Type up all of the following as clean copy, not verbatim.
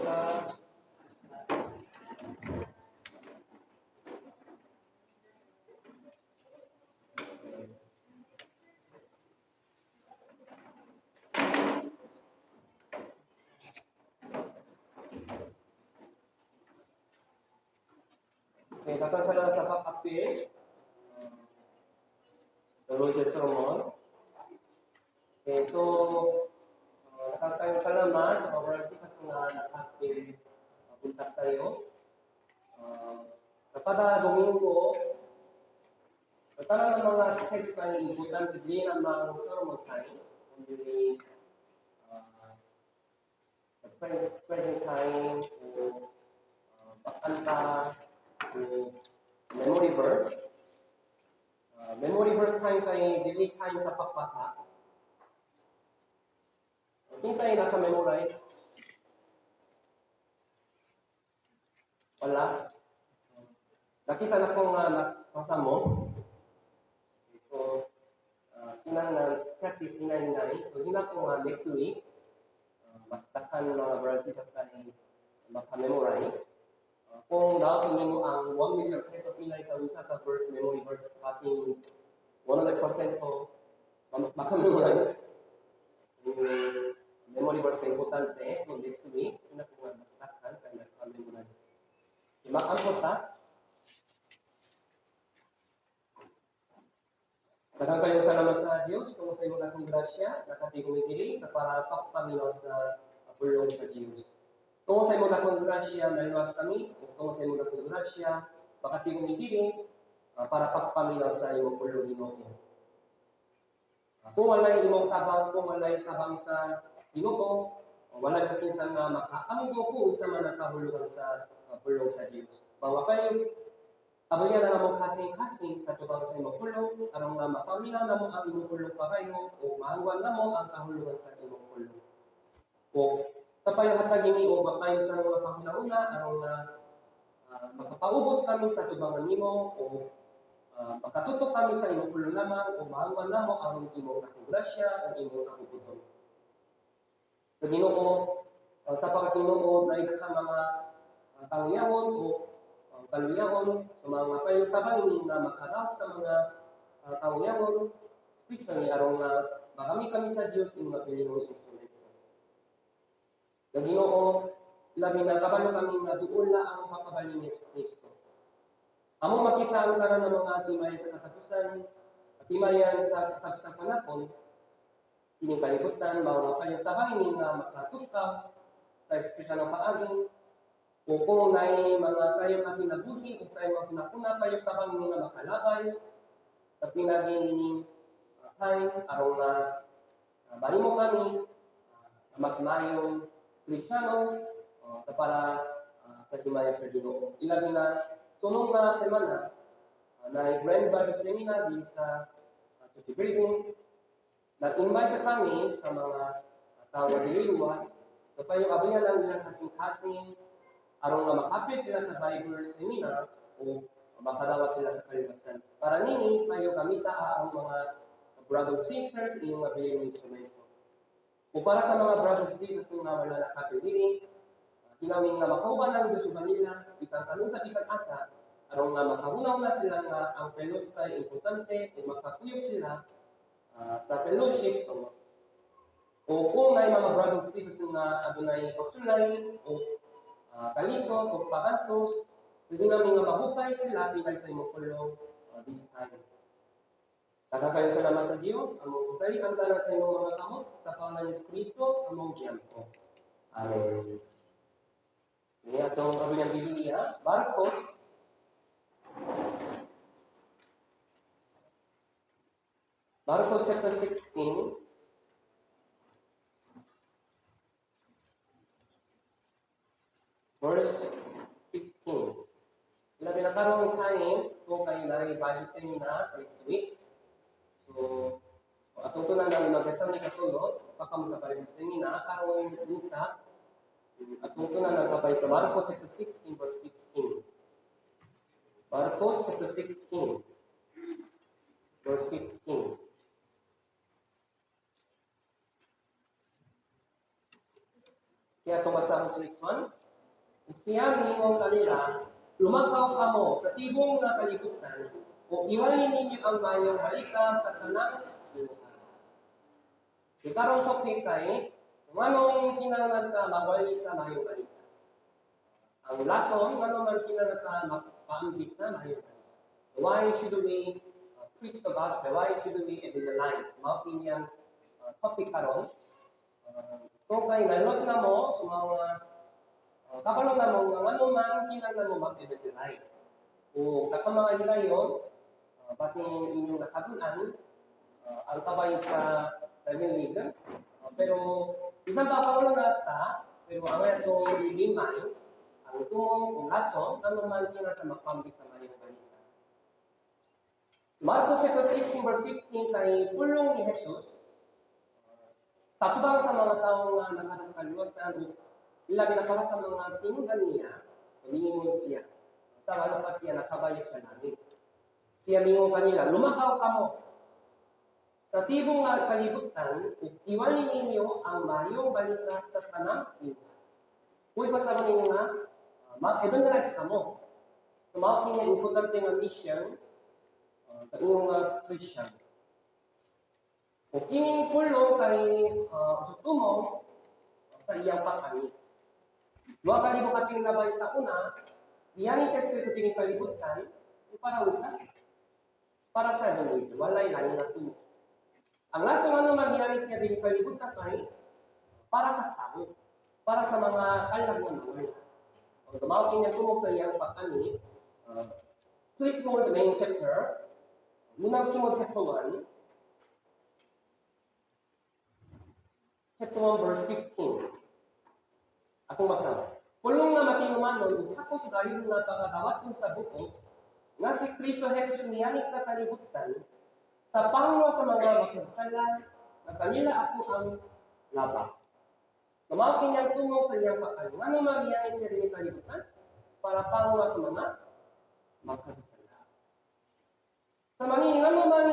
Ta. Okay, daghang salamat sa pag-apil. The Lord's sermon. Okay, so, nakatayong salamat sa mga brothers nga nakapil buntag sa iyo. Kada Domingo, tanan ng mga schedule kay importante din ang mga sermon time. Only the present time o pagkanta o memory verse. Memory verse time kay dili time sa pagbasa. Kinsay naka-memorize? Wala? Nakita na ko nga nabasa mo. Okay, so, kinahanglan practice hinay-hinay. So, hina ko nga next week, mas daghan mga verses at kay maka-memorize. Kung dapat nimo ang 1 million peso pinay sa usa ka verse, memory verse, passing 100% ko maka-memorize. So, memory verse kay importante. So, next week, hina ko nga mas daghan kay maka-memorize. Makaangkot ta. Daghang kayo salamat sa Dios kung sa imong dakong grasya nakatigom diri para pagpaminaw sa pulong sa Dios. Kung sa imong dakong grasya naluwas kami, ug kung sa imong dakong grasya makatigom diri para pagpaminaw sa imong pulong, Ginoo. Kung walay imong tabang, kung walay tabang sa Ginoo, wala ka kinsa nga makaamgo kung unsa man ang kahulugan sa pulong sa Dios. Bawa kayo Abayan ang among kasing-kasing sa tubang sa imong pulong, aron nga mapaminaw namo ang imong pulong pagayo, o maangwan namo ang kahulugan sa imong pulong. O kapayo hatag ini o mapayo sa mga panghuna-una, aron nga makapaubos kami sa tubangan nimo, o makatutok kami sa imong pulong lamang, o maangwan namo ang imong dakong grasya o imong kabubuton. Sa Ginoo, sa pagkatinuod na ka mga tangyawon o kaluyawon sa mga payo tabang ini nga makadaog sa mga tangyawon spiritually aron nga makami kami sa Dios ing mabilinong instrumento. Sa Ginoo, labi na kabalo kami nga duol na ang pagkabali ni Yesu Kristo. Among makita ang tanan ng mga timayan sa katapusan, timayan sa katapusang panahon, kining kalibutan, mao nga payo tabang ini nga makatukaw sa espiritual nga paagi, o kung naay mga sayop nga kinabuhi o sa imong hunahuna, payo tabang ini nga makalabay sa pinagi nining time aron nga mahimo kami mas maayong Kristiyano para sa himaya sa Ginoo. Ilabi na sunod nga semana na Grand Bible Seminar di sa Church Building. Nag-invite kami sa mga tao nga dili luwas, kapayo abayan ang ilang kasing-kasing aron nga makapil sila sa Bible Seminar o makadawa sila sa kaluwasan. Para nini, payo gamita ang mga brothers and sisters inyong mabiling instrumento. O para sa mga brothers and sisters nga wala nakapil diri, kinaming nga makauban ng Diyos uban nila, bisan kanus-a bisan asa, aron nga makahunaw na sila nga ang fellowship ay importante o makakuyog sila sa fellowship. So, o kung may mga brothers and sisters nga adunay pagsulay o kalisod o pagantos, pwede namin nga mahupay sila pinay sa imong pulong this time. Daghang kayo salamat sa Dios, among isali ang tanan sa imong mga kamot, sa pangalan ni Kristo, among giampo. Amen. Ini atong kabilang Biblia, Marcos Marcos chapter 16, verse 15. Labi na karong time kung kayo na Bible seminar next week. So, atong tunan namin mag-resam ni kasunod, pakamo sa Bible seminar, karong unta, atong tunan ang kabay sa Marcos chapter 16, verse 15. Marcos chapter 16, verse 15. Kaya tumasa sa Juan, ug siya miingon kanila, "Lumakaw kamo sa tibok nga kalibutan, ug iwali ninyo ang maayong balita sa tanang tinuohan." Ikarong topic kay nganong kinahanglan ka magwali sa maayong balita. Ang rason ngano man kinahanglan ka magpaambit sa maayong balita. Why should we preach the gospel? Why should we evangelize? Mao kini ang topic karon. Kung kay naluwas na mo sa mga kabalo na mo nga ngano man kinahanglan mo mag-evangelize. O ka mga higayon, basin inyong nakabul-an ang kabay sa evangelism. Pero bisan pa kabalo na ta, pero ang ato i-remind ang tumong rason ngano man kinahanglan magpaambit sa maayong balita. Marcos chapter 16 verse 15 kay pulong ni Jesus sa tubang sa mga tawo nga nakaras kaluwasan ug ilabi na para sa mga tinud-an niya, miingon siya. Sa wala pa siya nakabalik sa langit. Siya miingon kanila, "Lumakaw kamo sa tibok nga kalibutan ug iwali ninyo ang maayong balita sa tanang tinuohan." Uy, basta ko ninyo nga, mag-evangelize kamo. So, mao kini importante nga mission sa inyong nga Christian. O kining pulong kay sa tumong sa iyang pag-ani. 2000 ka tinglabay sa una, niani sa Espiritu sa tining kalibutan, para unsa? Para sa evangelism, walay lain na tumong. Ang rason ngano man niani siya dinhi kalibutan kay para sa tao, para sa mga kalag nga nawala. Ang mao kini tumong sa iyang pag-ani, please go to the main chapter, Unang Timothy chapter 1, chapter 1 verse 15. Akong basa. "Pulong nga matinumanon ug hakos dayon nga pagadawaton sa butos nga si Kristo Jesus niani sa kalibutan sa pangluwas sa mga makasasala, nga kanila ako ang laba." Mao kini ang tumong sa iyang pag-ani. Ngano man niani siya dinhi kalibutan? Para pangluwas sa mga makasasala. Sa manini, ngano man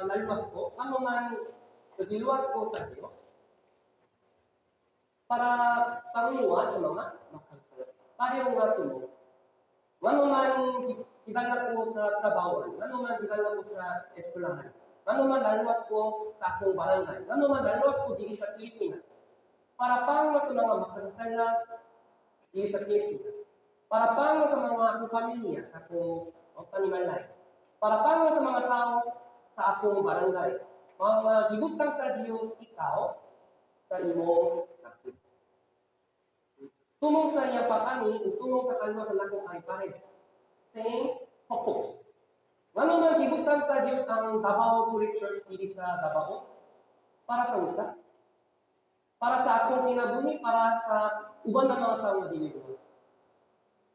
naluwas ko, ngano man nagiluwas ko sa Diyos, para pangluwas sa mga makasasala. Pareho nga tumong. Ngano man gidala ko sa trabaho, ngano man gidala ko sa eskwelahan, ngano man naluwas ko sa akong barangay, ngano man naluwas ko diri sa Pilipinas, para pangluwas sa mga makasasala diri sa Pilipinas, para pangluwas sa mga akong pamilya, sa akong panimalay, para pangluwas sa mga tao sa akong barangay, mga gibutang sa Dios ikaw sa imong sakit. Tumong sa iyang pag-ani ug tumong sa kalma sa nako kay pareho. Same purpose. Ngano man gibutang sa Dios ang Davao Catholic Church diri sa Davao? Para sa unsa? Para sa akong kinabuhi, para sa uban ng mga tao nga dili luwas.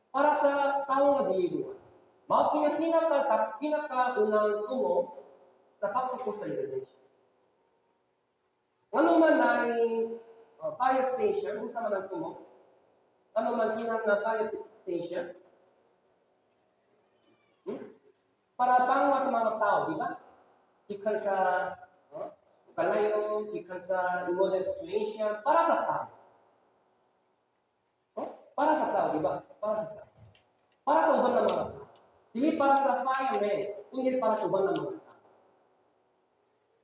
Para sa tao nga dili luwas. Mao kini pinaka pinakaunang tumong sa pagtuo sa iglesia. Ngano man naay fire station, unsa man ang tumong? Ano man kinahanglan nga fire station? Para pangluwas sa mga tao, di ba? Gikan sa kalayo, gikan sa emergency situation, para sa tao. Oh? Para sa tao, di ba? Para sa tao. Para sa uban ng mga tao. Dili para sa fireman, kundi para sa uban ng mga tao.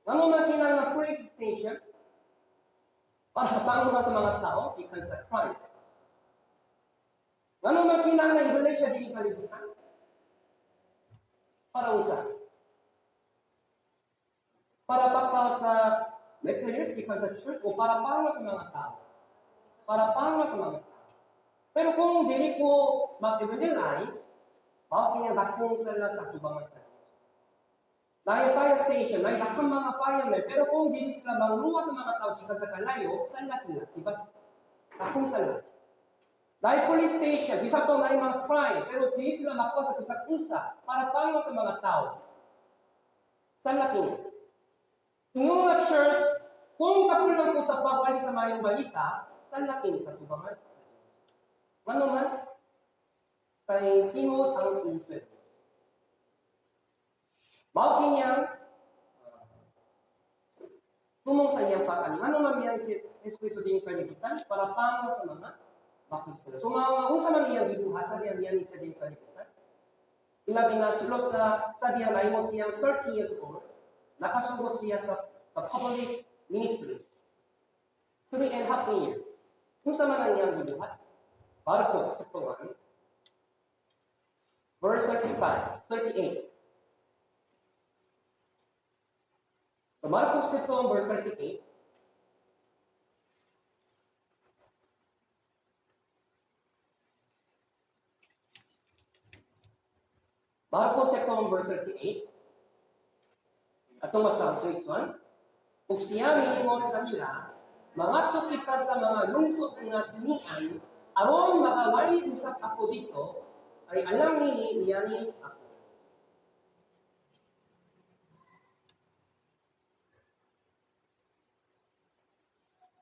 Ngano man kinahanglan nga police station? Para pangluwas sa mga tao, gikan sa crime. Ngano man kinahanglan iglesia dili kalibutan? Para unsa? Para pagtawa sa materials gikan sa church o para pangluwas sa mga tao? Para pangluwas sa mga tao. Pero kung dili ko mag-evangelize, mao kini ang dakong sala sa tubangan sa Diyos. Naay fire station, naay daghang mga firemen, pero kung dili sila mangluwas sa mga tao gikan sa kalayo, sala sila, di ba? Dakong sala. Naay police station, bisan pa naay mga crime, pero dili sila makuha sa bisag unsa para pangluwas sa mga tao. Sala kini. Ingon nga church, kung kapulang ko sa pagwali sa maayong balita, sala kini sa tubangan sa Diyos. Ngano man, kay tinuod ang impyerno. Mao kini ang tumong sa iyang pag-ani. Ngano man miya si Hesus Kristo dinhi kalibutan para pangwa sa mga makasasala. So mga unsa man iyang gibuhat sa diyang niya sa dinhi kalibutan? Ilabi na sulod sa diya nahimo siyang 30 years old, nakasugo siya sa the public ministry. 3.5 years. Unsa man ang iyang gibuhat? Marcos chapter 1, verse 35, 38. So Marcos chapter 1, verse 38. Marcos chapter 1, verse 38. Atong masang 1. Ug siya miingon kanila, "Mangadto kita sa mga lungsod nga sinian aron makawali usab ako didto, kay alang niini niani ako."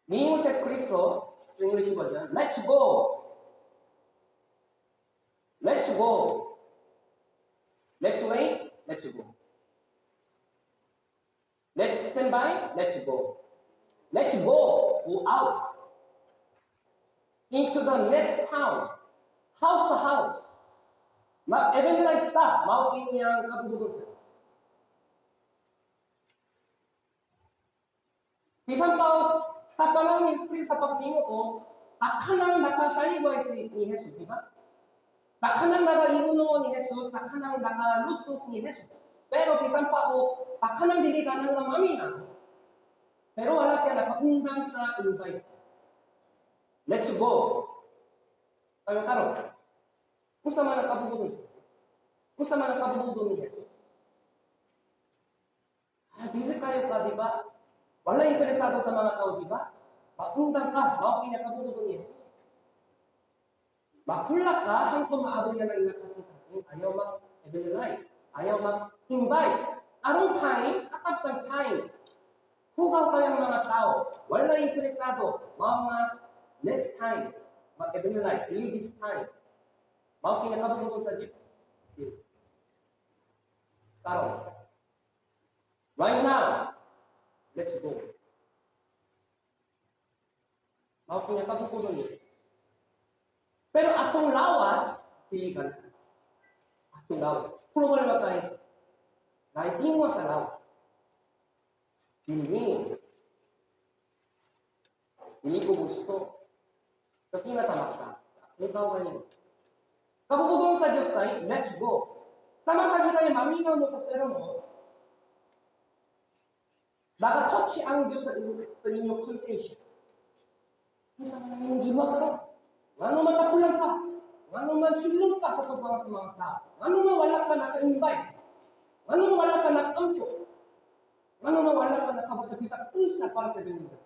Miingon si Kristo sa English version, "Let's go. Let's go. Let's wait, let's go. Let's stand by, let's go. Let's go. Go out. Into the next town. House to house." Mag-evangelize ta, mao kini ang kabubut-on sa. Bisan pa sa panahon ni Espiritu sa pagtingo ko, takanang nakasaligway si ni Jesus, di ba? Takanang nagainguno ni Jesus, takanang nakalutos ni Jesus. Pero bisan pa o takanang dili ka nang maminaw. Pero wala siya nakaundang sa invite. Let's go. Karon karon. Unsa man ang kabubut-on sa? Unsa man ang kabubut-on ni Jesus? Ah, busy kayo ka, di ba? Wala interesado sa mga tao, di ba? Maundang ka, mao kini kabubut-on ni Jesus. Makulak ka hangtod maabot yan ang ilang kasing-kasing. Ayaw mag-evangelize. Ayaw mag-invite. Arong time, katapsang time. Hugaw kayang mga tao. Wala interesado. Mga next time, mag-evangelize. Dili this time. Mao kini kabubut-on sa Diyos. Karon. Right now, let's go. Mao kini kabubut-on niya. Pero atong lawas, dili ganahan. Atong lawas. Problema tayo. Nahitingwa sa lawas. Dili. Dili ko gusto. So, kinatamak ka. Sa akong kaugalingon. Kabubut-on sa Diyos tayo, let's go. Samantang tayo maminaw mo sa sermon, naka-touch ang Diyos sa inyong conscience. Unsa man ang inyong gibuhat karon? Ngano man kakulang ka? Ngano man hilom ka sa tubang sa mga tao? Ngano man wala ka naka-invite? Ngano man wala ka nag-ampo? Ngano man wala ka nakabot sa bisag unsa para sa evangelism?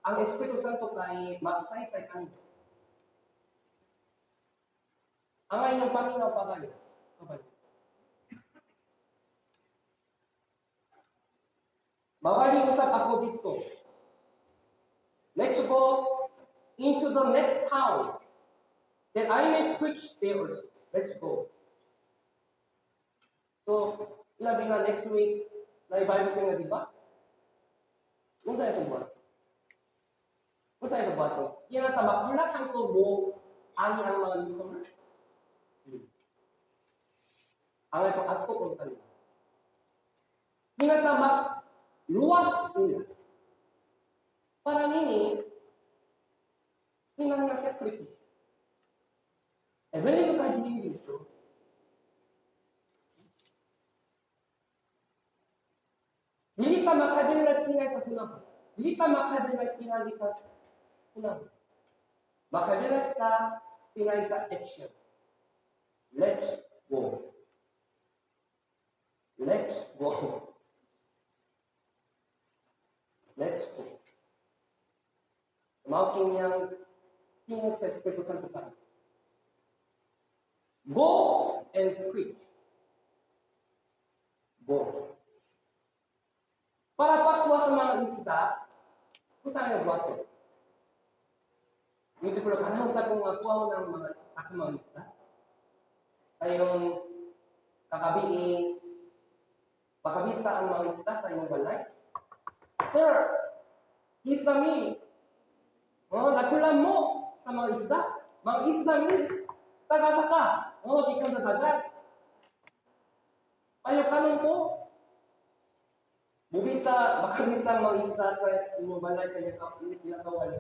Ang Espiritu Santo kay magsaysay kanimo. Ang inyong paminaw pabalik. Pabalik. Mawali usab ako didto. Let's go into the next town that I may preach there also. Let's go. So, ilabi na next week, na Bible nga, di ba? Unsa ito buhat? Unsa ito buhat? Yan ang tama. Kulakang to mo ani ang mga newcomers. Ang ito adto kung kanila. Kinatamak luwas nila. Para nini, kinahanglan sakripisyo. Evangelism kahit hindi dito, dili ta maka-evangelize pinay sa hunahuna. Dili ta maka-evangelize pinay sa hunahuna. Maka-evangelize ta pinay sa action. Let's go. Let's go. Let's go. Mao kini ang tingog sa Espiritu Santo pa. Go and preach. Go. Para pagkuha sa mga isda, kung saan yung buhaton? Dito pero kanang ta kung makuha mo ng mga akong mga isda. Kayong kakabii, makabista ang mga isda sa imong balay. "Sir, isda mi." Oh, nagkulam mo sa mga isda. Mga isda ni taga-asa ka. Oh, gikan sa dagat. Payo kanon ko. Mubista, makamista ang mga isda sa inyong balay, sa inyong kawan.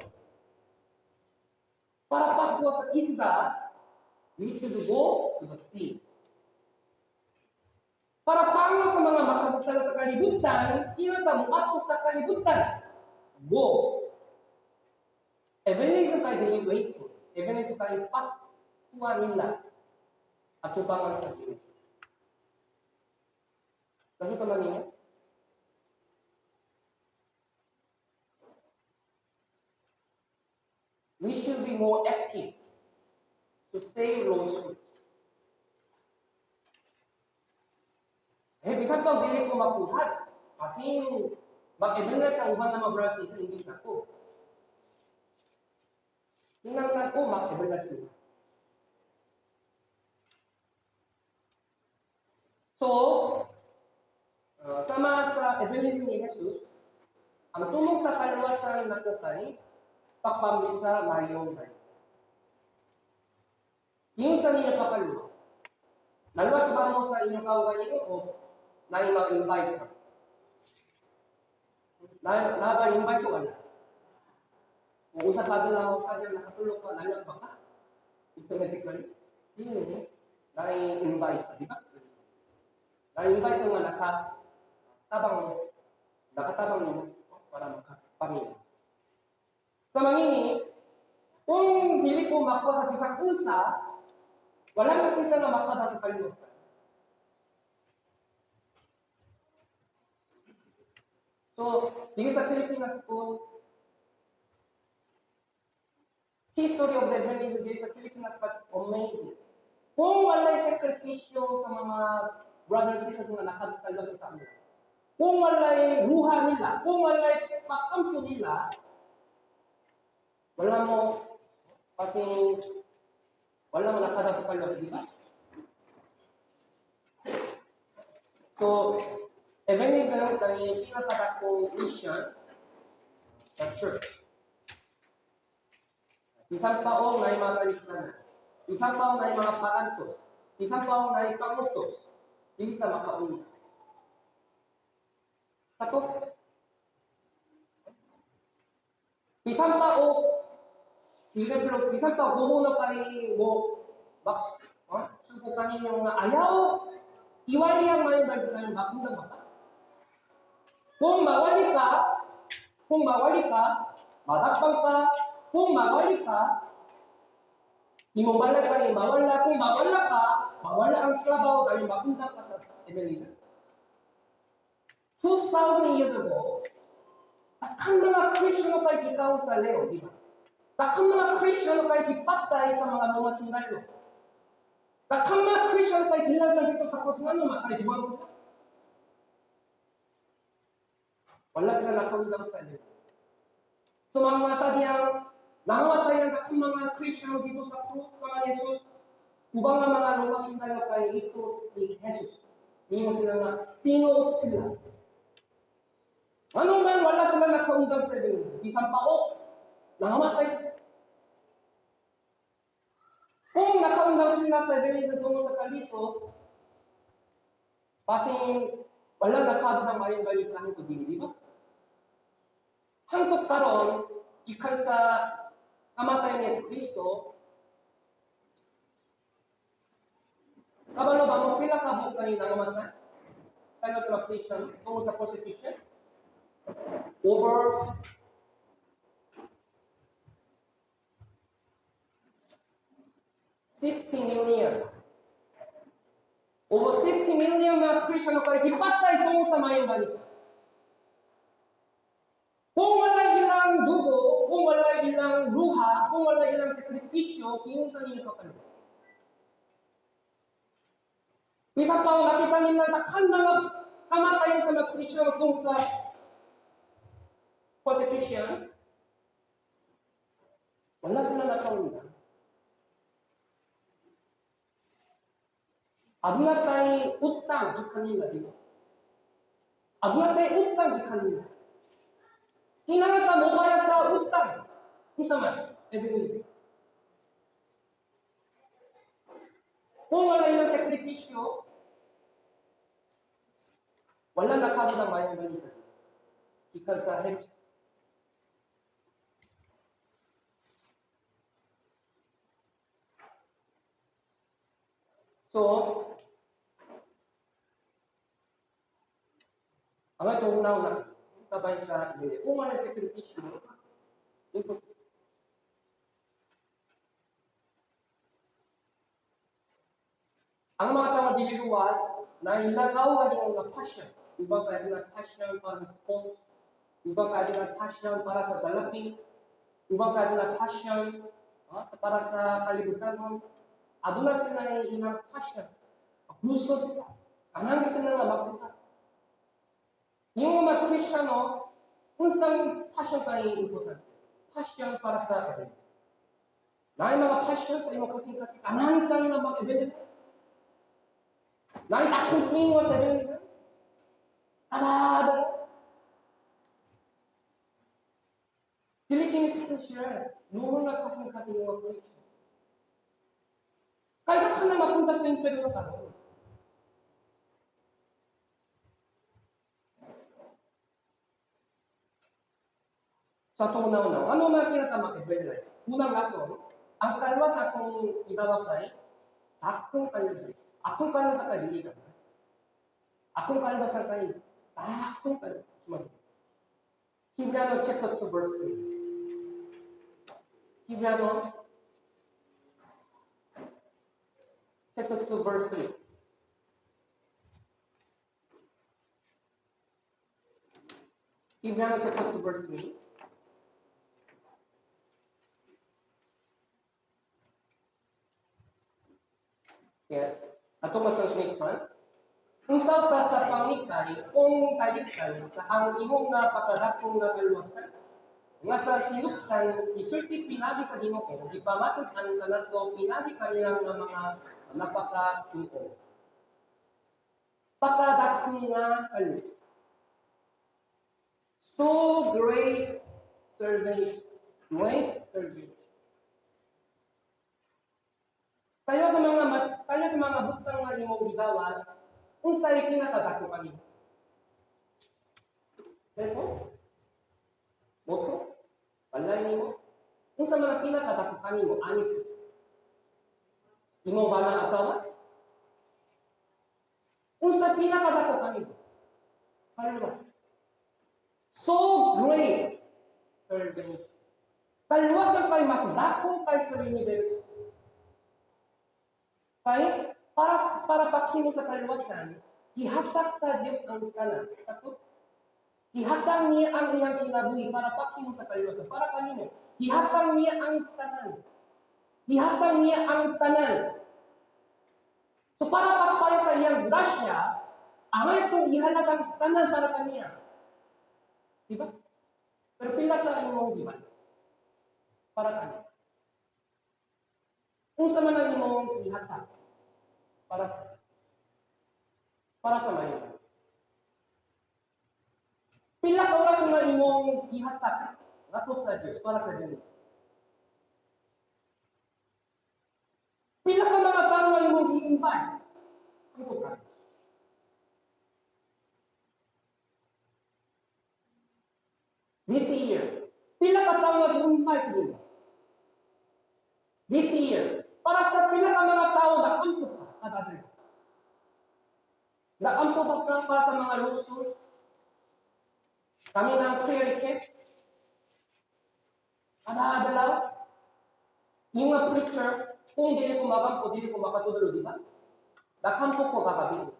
Para pagkuha sa isda, we should go to the sea. Para panglo sa mga makasasala sa kalibutan, kinata mo ato sa kalibutan. Go. Evangelism kay dili waiting. Evangelism kay pagkuha nila atubangan sa Ginoo. Kasi tama ninyo? We should be more active to save lost souls. Eh, bisan pa dili ko makuha. Kasi mag-evangel sa uban na mga brothers sa imbis na ko. Tingnan ko mag-evangel sila. So, sama sa evangelism ni Jesus, ang tumong sa kaluwasan nako kay pagpamisa mayong balita. Yung sa nila papaluwas. Naluwas ba mo sa inyong kaugalingon o na invite ka? Na, na ba invite ko wala? Kung usa pa lang ako sa nakatulog ka, naluwas ba ka? Automatically. Yun, na-invite ka, di ba? Na-invite ka nga nakatabang nimo para makapamilya. Sa mangini, kung dili ko makuha sa bisag unsa, wala man kinsa nga makaba sa kaluwasan. So, dili sa Pilipinas po, history of the evangelism dili sa Pilipinas was amazing. Kung walay sakripisyo sa mga brothers and sisters nga nakakaluwasan sa amin, kung walay ruha nila, kung walay pakampo nila, wala mo kasi wala mo nakadaw sa kaluwasan, di ba? So, evangelism kay pinakadakong mission sa church. Bisan pa og naay mga kalistanan, bisan pa og naay mga paantos, bisan pa og naay pangutos, dili ta makauna. Kato. Bisan pa og example, bisan pa gumo kay mo bak, oh, suko kaninyo nga ayaw iwali ang maayong balita ngayon, makundang ba ka? Kung mawali ka, madakpang ka, kung mawali ka, imong balay ka, mawala, kung mawala ka, mawala ang trabaho dahil makundang ka sa evangelism. 2,000 years ago, daghang mga Kristiyano kay gikaw sa Leo, di ba? Daghang mga Kristiyano kay gipatay sa mga mga sundalo. Daghang mga Kristiyano kay gilansan dito sa krus, ngano man kay duwang sila. Wala sila nakaundang sa Leo. So mga sadyang nangamatay ang daghang mga Kristiyano dito sa krus sa mga Jesus, ubang nga mga Roma sundalo kay ito ni Jesus. Ningon sila nga tinuod sila. Ano man wala sila nakaundang sa evangelism. Bisan pa og nangamatay sila. Kung nakaundang sila sa evangelism tungo sa kalisod, basin wala nakaabot ang maayong balita nito dili, di ba? Hangtod karon gikan sa kamatay ni Yesu Kristo, kabalo ba mo pila ka buok kani nangamatay? Kaya sa mga Christian tungod sa persecution? Over 60 million. Over 60 million mga Christian kay gipatay tungod sa maayong balita. Kung wala ilang dugo, kung wala ilang luha, kung wala ilang sakripisyo, kinsa ninyo pakaluwas? Bisan pa nakita nila daghan mga kamatayon sa mga Christian tungod sa persecution, wala sila nakaundang. Aduna tay utang gikan nila, di ba? Aduna tay utang gikan nila. Kinahanglan ta mobayad sa utang. Unsa man? Evangelism. Kung wala ilang sakripisyo, wala nakabot ang maayong balita. Gikan sa Jerusalem. So, ang atong una-una, tabay sa Biblia. Kung wala sakripisyo, imposible. Ang mga tao dili luwas na ilagaw ang mga passion. Uban kay na passion para sa sports, uban kay na passion para sa salapi, uban kay na passion para sa kalibutan. Aduna sila ilang passion. Gusto sila. Ganahan sila nga mapunta. Yung mga Kristiyano, unsang passion kay importante? Passion para sa evangelism. Naay mga passion sa imong kasing-kasing, ganahan ka nga mag-evangelize. Naay dakong tingo sa evangelism. Kada dili kini special. Normal na kasing-kasing mga preacher. Kaya ka na mapunta sa impyerno karon. Sa atong una-una, ano mga kinatama evangelize? Unang rason, ang kalwas akong idawat ay akong kalwas. Akong kalwas kay dili ka. Akong kalwas kay akong kalwas. Sumagot. Hebreano chapter 2 verse 3. Hebreano chapter 2 verse 3. Hebreano chapter 2 verse 3. Kaya, ato masasunod. Kung sa pa sa pangikay, kung talikay, ang imong nga pakadakong nga kaluwasan, nga sa sinuktan, isulti pinaagi sa Ginoo, gipamatud-an kanato pinaagi kanilang nga mga napakatuo. Pakadakong nga kaluwasan. So great salvation. Great salvation. Tayo sa mga butang nga imong gidawat, unsay pinakadako kanimo? Cellphone? Motor? Balay nimo? Unsa man ang pinakadako kanimo? Honest. Imo ba na asawa? Unsa pinakadako kanimo? Kaluwas. So great salvation. Kaluwasan kay mas dako kaysa universo. Kay para paghimo sa kaluwasan, gihatag sa Dios ang tanan. Kato? Gihatag niya ang iyang kinabuhi para paghimo sa kaluwasan, para kanimo. Gihatag niya ang tanan. Gihatag niya ang tanan. So para pagpaya sa iyang grasya, ang itong ihalag ang tanan para kaniya. Diba? Pero pila sa imong giban? Para kaniya. Unsa man ang imong gihatag para sa mayo. Pila ka oras nga imong gihatag ngadto sa Dios para sa Dios? Pila ka mga tawo nga imong gi-invite? Ang ka. This year, pila ka tawo nga gi-invite nimo? This year, para sa pila ka mga tawo nakampo ka kada adlaw. Nakampo ba ka para sa mga lost souls? Kami ng prayer request. Kada adlaw, yung mga preacher, kung dili ko makampo, dili ko makatudlo, di ba? Nakampo ko kagabi.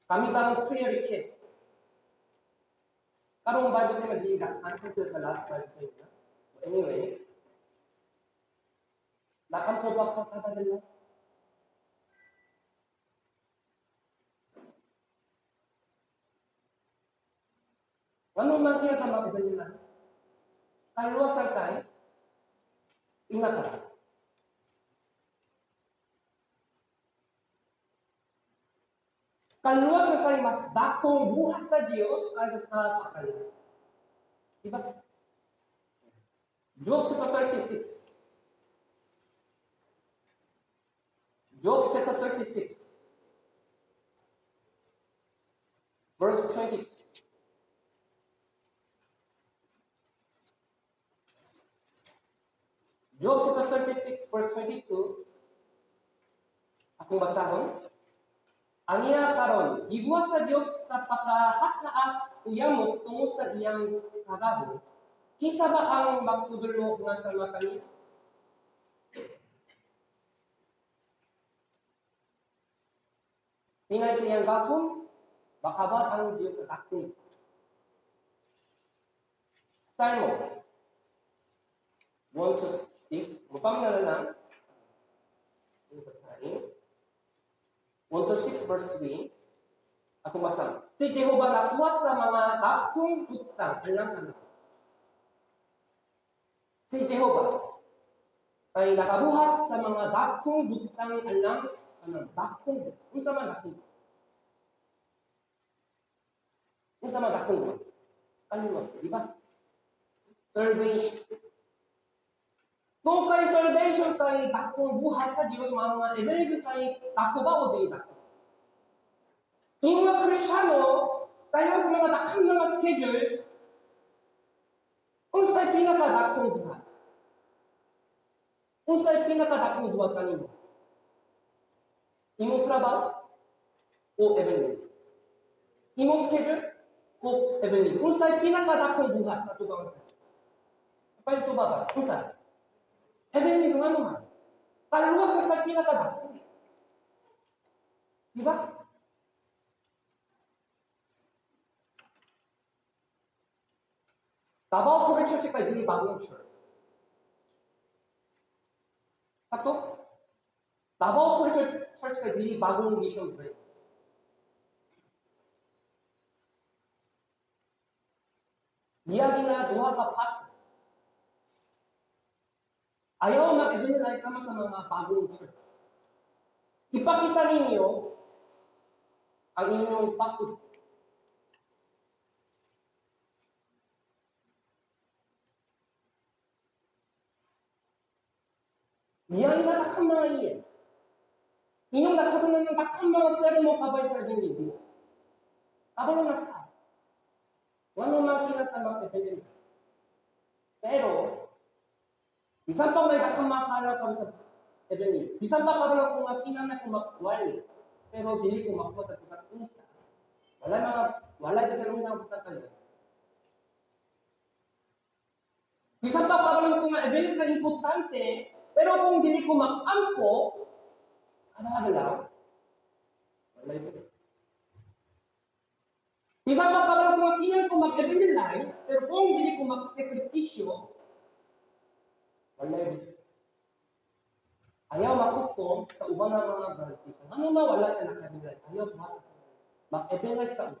Kami tang prayer request. Karong Bible study magdili ka sa last Bible study. But anyway, nakampo ba ka kada adlaw? Ano man kinatama evangelize? Kaluwasan kay ingat ka. Kaluwasan kay mas dakong buhat sa Dios kaysa sa pakalit. Diba? Job chapter 36. Job chapter 36. Verse 20. Job chapter 36, verse 22. Akong basahon. Ang iya karon, giguwa sa Dios sa pakahataas uyamot tungo sa iyang kagahom. Kinsa ba ang magtudlo nga sa mata niya? Pinay sa iyang gahom, makabat ang Dios sa dakong. Salmo 1 to 6, mupamina na lang. Sa time. 1 to 6 verse 3. Ako masam. Si Jehovah nakuha sa mga dakong butang. Alam na. Si Jehovah ay nakabuhat sa mga dakong butang alam anang dakong. Unsa man dakong? Unsa man dakong? Kaluwas, di ba? Salvation. Kung kay salvation kay dakong buhat sa Dios, mga evangelism kay dako ba o dili dako? Yung mga Kristyano, tayo sa mga dakong mga schedule, unsay pinakadakong buhat? Unsay pinakadakong buhat kanimo? Imong trabaho o evangelism? Imong schedule o evangelism? Unsay pinakadakong buhat sa tubang sa? Palito ba ba? Unsa? Evangelism ano man? Kaluwas ang pinakadako. Di ba? Davao Korean Church kay dili bagong church. Kato? Davao Korean Church kay dili bagong mission trip. Miyagi na duha ka pastor. Ayaw mag-evangelize sama sa mga bagong church. Ipakita ninyo ang inyong pagtuo. Miyagi na dakang mga years. Inyong nakatunan ng dakang mga sermon kabay sa evangelism. Kabalo na ka. Wano man kinatamak evangelize. Pero, bisan pa may dakang makala kami sa evangelism. Bisan pa kabalo kung nga kinahanglan ko makwali. Pero dili ko makuha sa bisan unsa. Wala bisan unsa ang butang kayo. Bisan pa kabalo kung nga evangelism na importante, pero kung dili ko makampo, kada adlaw, wala yun. Bisan pa kabalo kung nga kinahanglan ko mag-evangelize, pero kung dili ko mag-sakripisyo, wala yun. Ayaw makutom sa ubang nga mga brothers and sisters. Ano ma wala sa naka-evangelize? Ayaw buhat sa mag-evangelize ka una.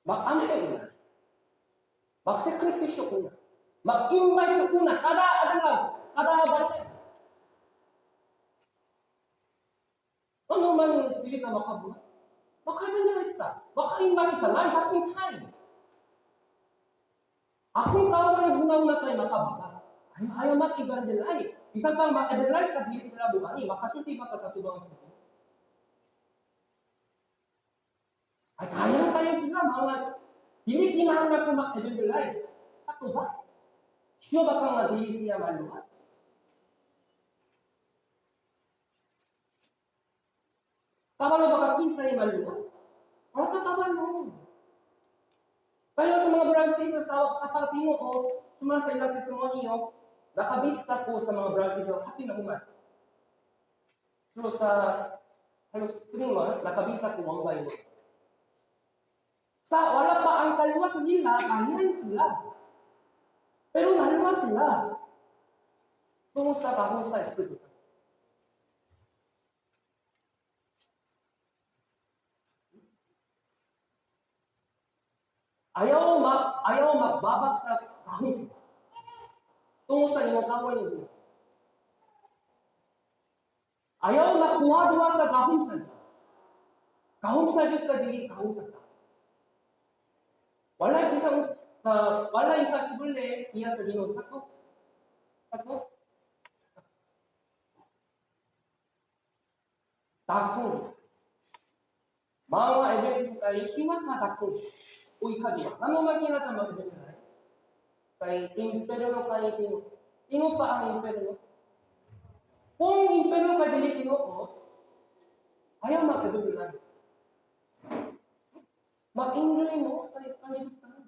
Mag-ano ka una? Magsakripisyo una. Mag-invite ka una. Kada adlaw, kada balay. Ano man dili ka makabuhat? Maka-evangelize ta. Maka-invite ka. Ngay, akong time. Akong tao na naghunang na tayo makababa. Ayaw, ayaw mag-evangelize. Bisan pang mag-evangelize ka, dili sila buhani. Makasulti ba ka sa tubang sa Diyos? Ay, kaya lang tayo sila, mga dili kinahanglan ko mag-evangelize. Sakto ba? Sure ba kang nga dili siya maluwas? Kabalo ba ka kinsay maluwas? Wala ka kabalo. Kaya sa mga brothers and sisters, sa pagtingo, sumala sa ilang testimonyo, nakabista ko sa mga brothers and sisters, happy na human. Pero sa halos 3 months, nakabista ko one by one. Sa wala pa ang kaluwas nila, kahiyan sila. Pero naluwas sila. Tungod sa kahon sa Espiritu Santo. Ayaw magbabag sa kahon sila. Tungod sa imong kawan niyo. Ayaw makuha-duha sa kahon sa Diyos. Kahon sa Diyos ka dili kahon sa tao. Walay bisang walay imposible diya sa Ginoo. Sakto? Sakto? Dakong. Mga evangelism kay pinakadakong o ikaduha. Ano man kinata mga evangelist? Kay imperyo kay tinuod. Tinuod pa ang imperyo. Kung imperyo kay dili tinuod, ayaw mag-evangelize. Mag-enjoy mo sa kalibutan.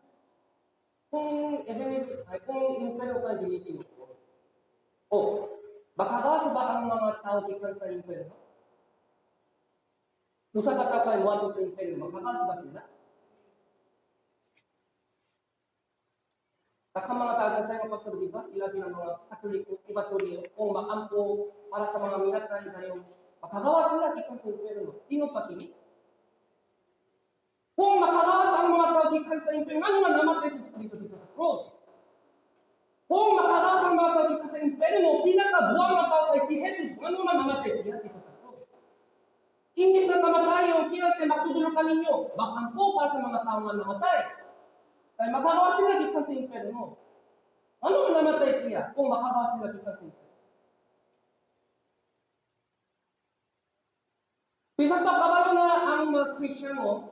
Kung evangelism, ay kung imperyo kay dili tinuod. O, makagawas ba ang mga tao gikan sa imperyo? Usa ka tao kay moadto sa imperyo, makagawas ba sila? Daghang mga tao sa imong pagsabot, di ba? Ilabi ng mga Katoliko, Katoliko, kung maampo para sa mga minatay dayon, makagawas sila gikan sa imperyo. Tinuod pa kini? Kung makagawas ang mga tao gikan sa imperyo, ngano man namatay si Kristo dito sa cross? Kung makagawas ang mga tao gikan sa imperyo, pinakabuang nga tao kay si Jesus, ngano man namatay siya dito sa cross? Imbis na kamatayon, kinahanglan magtudlo kaninyo, makampo para sa mga tao nga namatay. Kay makagawas sila gikan sa imperyo. Ano man namatay siya kung makagawas sila gikan sa imperyo? Bisan pa kabalo na ang mga Kristiyano,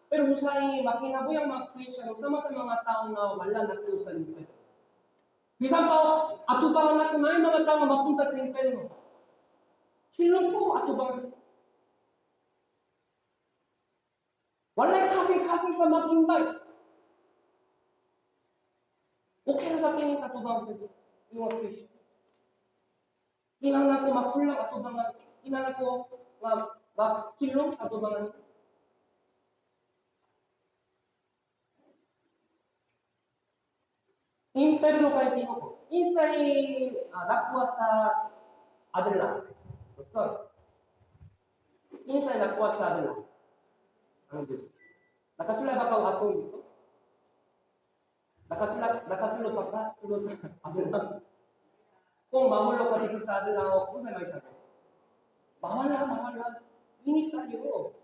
pero usahay makinabuhi ang mga Kristiyano sama sa mga tao nga wala na sa imperyo. Bisan pa atubangan nato na yung mga tao nga mapunta sa imperyo. Hilom ko atubangan. Walay kasing-kasing sa mag-invite. Okay na ba kini sa atubang sa mga Christian? Kinahanglan ko makulang atubangan, kinahanglan ko makilom sa atubangan. Imperno kay tinuod. Insay nakuha sa adlaw. The sun. Insay nakuha sa adlaw. Ang Diyos. Nakasulay ba ka atong dito? Nakasulay, nakasulod pa ka sulod sa adlaw. Kung mahulog ka dito sa adlaw, kung saan may tabi? Mawala, mawala. Init tayo.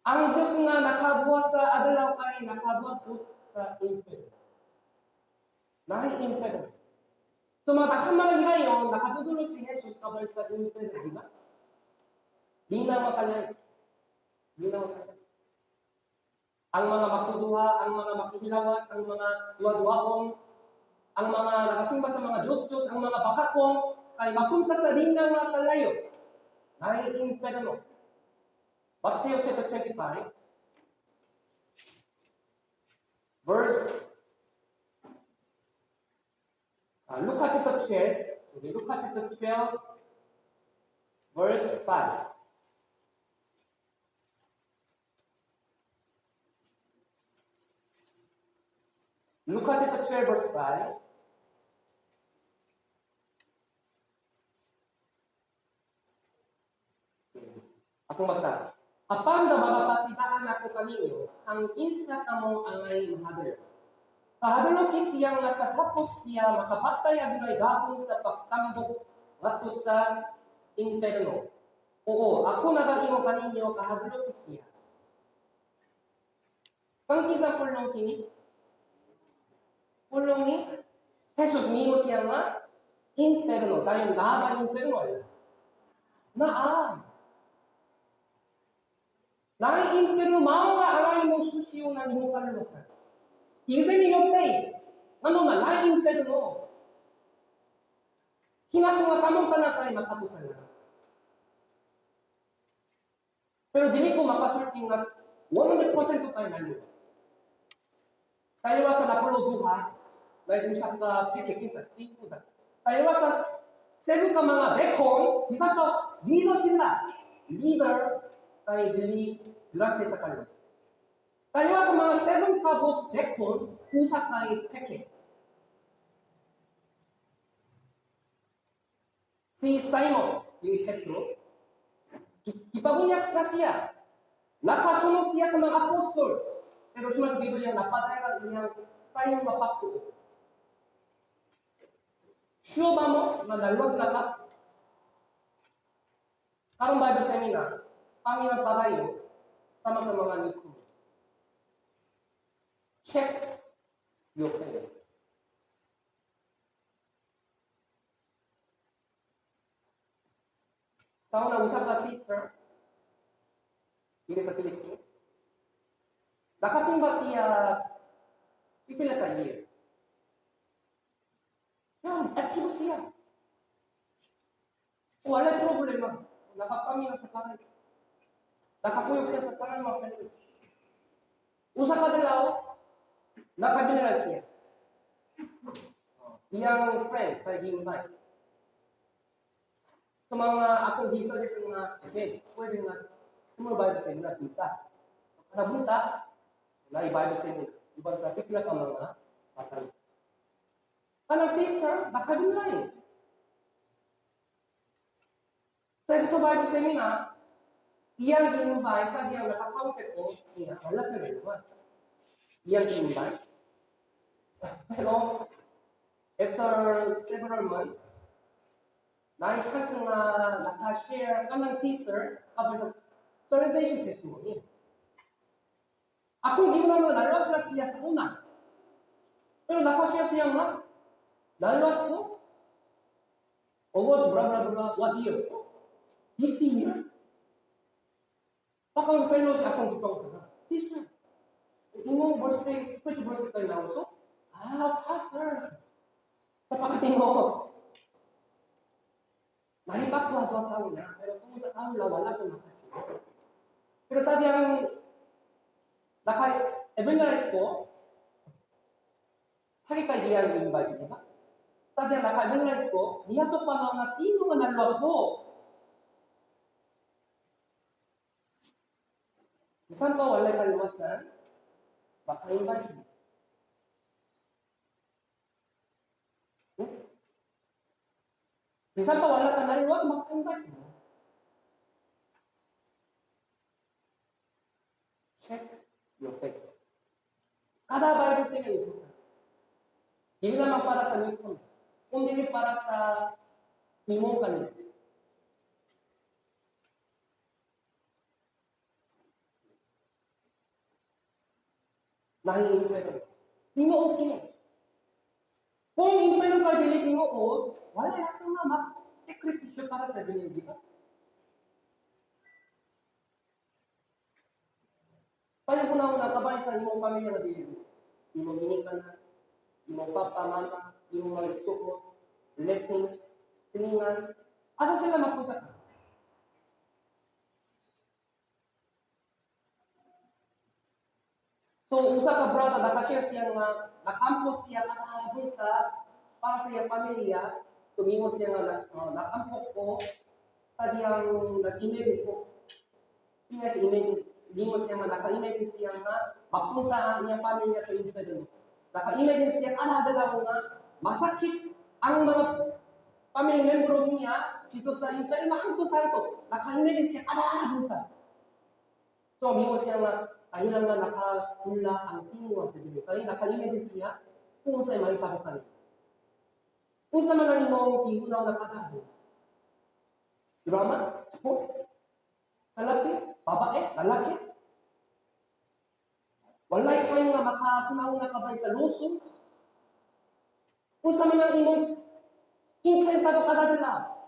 Ang Diyos nga nakabuhat sa adlaw kay nakabuhat po sa imperyo. Naay imperyo. So mga daghang mga higayon, nakatudlo si Jesus kabal sa imperyo, di ba? Di na makalay. Di na makalay. Ang mga magtuduha, ang mga makihilawas, ang mga duwa-duwaong, ang mga nakasimba sa mga Diyos-Diyos, ang mga bakakong, kay mapunta sa linaw nga kalayo. Naay imperyo. Matthew chapter 25, verse Luka chapter 12, sorry, Luka chapter 12, verse 5. Luka chapter 12, verse 5. Akong basa. Apan na magapasitaan ako kaninyo, ang insa kamo angay mahadlok. Kahadlok siya nga sa tapos siya makapatay adunay gahom sa pagtambok ngadto sa imperno. Oo, ako nagaingon kaninyo, kahadlok siya. Kang kinsa pulong kini? Pulong ni Jesus miingon siya nga imperno. Dayon naa ba imperno ala? Naa. Naay imperno mao nga angay mo susiyo nga imong kaluwasan. Examine your face. Ano man, naay imperno. Hinako nga kamong tanan kay makadto sa langit. Pero dili ko makasulti nga 100% tayo naluwas. Tayo sa napulo duha, may usa ka peke kinsa, 5 das. Tayo sa 7 ka mga deacons, bisan pa leader sila. Leader kay dili durante sa kaluwas. Tayo sa mga 7 ka buok deacons, usa kay peke. Si Simon, ni Petro, gipabunyag na siya. Nakasunod siya sa mga apostol. Pero suma sa Biblia, napatay ang iyang sayong mapagtuo. Sure ba mo na naluwas na ka? Karong Bible seminar, Panginoon pagayo, sama sa mga newcomer. Check your faith. Sa una, usa ka sister diri sa Philippines. Nakasimba siya pipila ka years. Yan, active siya. Wala problema. Nakapaminaw sa tanan. Nakakuyog siya sa tanan mga fellowship. Usa ka adlaw, naka-funeral siya. Iyang friend kay gi-invite. So mga akong gi-suggest mga, okay, pwede nga small Bible study na kita. Kada bunta, na i-Bible study uban sa pipila ka mga bata. Kanang sister, naka-funeralize. Pero ito Bible seminar, iyang gi-invite, sabi ang naka-counsel ko, niya, wala sa gawas. Iyang gi-invite. Pero, after several months, naay chance nga naka-share kanang sister kapag sa salvation testimony. Akong giuna nga naluwas na siya sa una. Pero naka-share siya nga, naluwas ko, August, blah, blah, blah, what year? This year? Akong fellowship, akong gipang sister, imong birthday, spiritual birthday kayo na so? Ah, pastor. Sa pagkatingo, Nahibak ko sa una, pero kung sa aula, wala ko nakashare. Pero sabi ang naka-evangelize ko, hagi kay iyang invite, di ba? Sabi ang naka-evangelize ko, niya to pa nga tino nga naluwas ko. Bisan pa walay kaluwasan, maka-invite mo. Bisan pa wala ka naluwas, maka-invite mo. Check your faith. Kada Bible study important. Hindi lamang para sa newcomers, kundi para sa imong kaluwas. Nahi-impero. Tinuod kini. Kung impero ka dili tinuod, wala rason nga mag-sakripisyo para sa Dios, di ba? Paano kung nauna kabay sa imong pamilya nga dili? Imong ginikanan, imong papa, mama, imong mga igsuon, relatives, silingan, asa sila mapunta ka? So, usa ka brother, nakashare siya nga, nakampo siya, nakabunta para sa iyang pamilya, tumingo siya nga, nakampo ko, sa diyang nag-imagine ko. Pinas imagine, mingon siya nga, naka-imagine siya nga, mapunta ang iyang pamilya sa impyerno. Naka-imagine siya, alada nga, masakit ang mga family member niya dito sa impyerno, mahamto sa ito. Naka-imagine siya, alada. So, mingon siya nga, kailan nga nakahula ang tinguha sa Ginoo. Kaya naka-imagine siya kung sa mahitabo kani. Kung sa mga imong gihunaw na kadado. Drama, sport, salapi, babae, lalaki. Walay kayo nga makakunaw na kabay sa lusong. Kung sa mga imong interesado kadadala.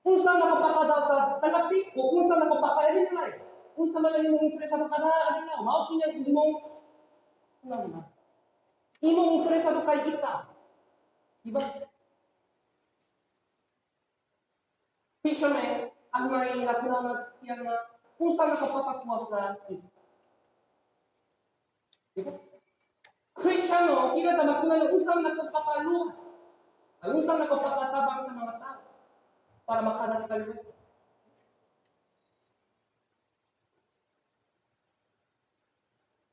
Kung sa nakapakadaw sa salapi o kung sa nakapaka-evangelize. Kung sa mga imong interesado kada adlaw, mao kini ang imong una. Imong interesado kay ikaw. Di ba? Fisherman, ang may nakuha siya nga kung saan nakapapatuwa sa isla. Di ba? Kristiyano, kila ta makuna na usang nakapapaluwas. Ang usang nakapapatabang sa mga tao para makanas kaluwas.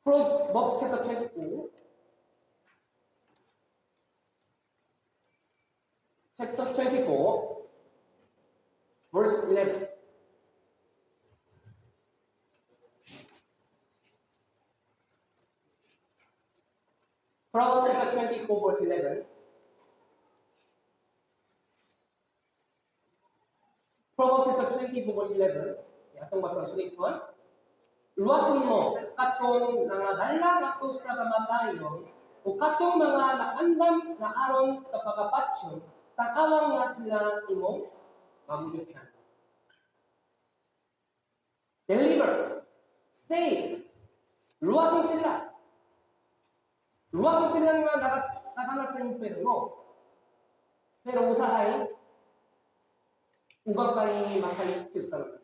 Proverbs chapter 24. Chapter 24, verse 11. Proverbs chapter 24, verse 11. Proverbs chapter 24, verse 11. Atong basa sulit ko. Luwason mo katong nangadala ngadto sa kamatayon o katong mga nakandam na aron kapagapatyon, tan-awang nga sila imong mabulikan. Deliver. Save. Luwason sila. Luwason sila nga nakana sa impyerno. Pero usahay, uban kay maka-excuse sa mga.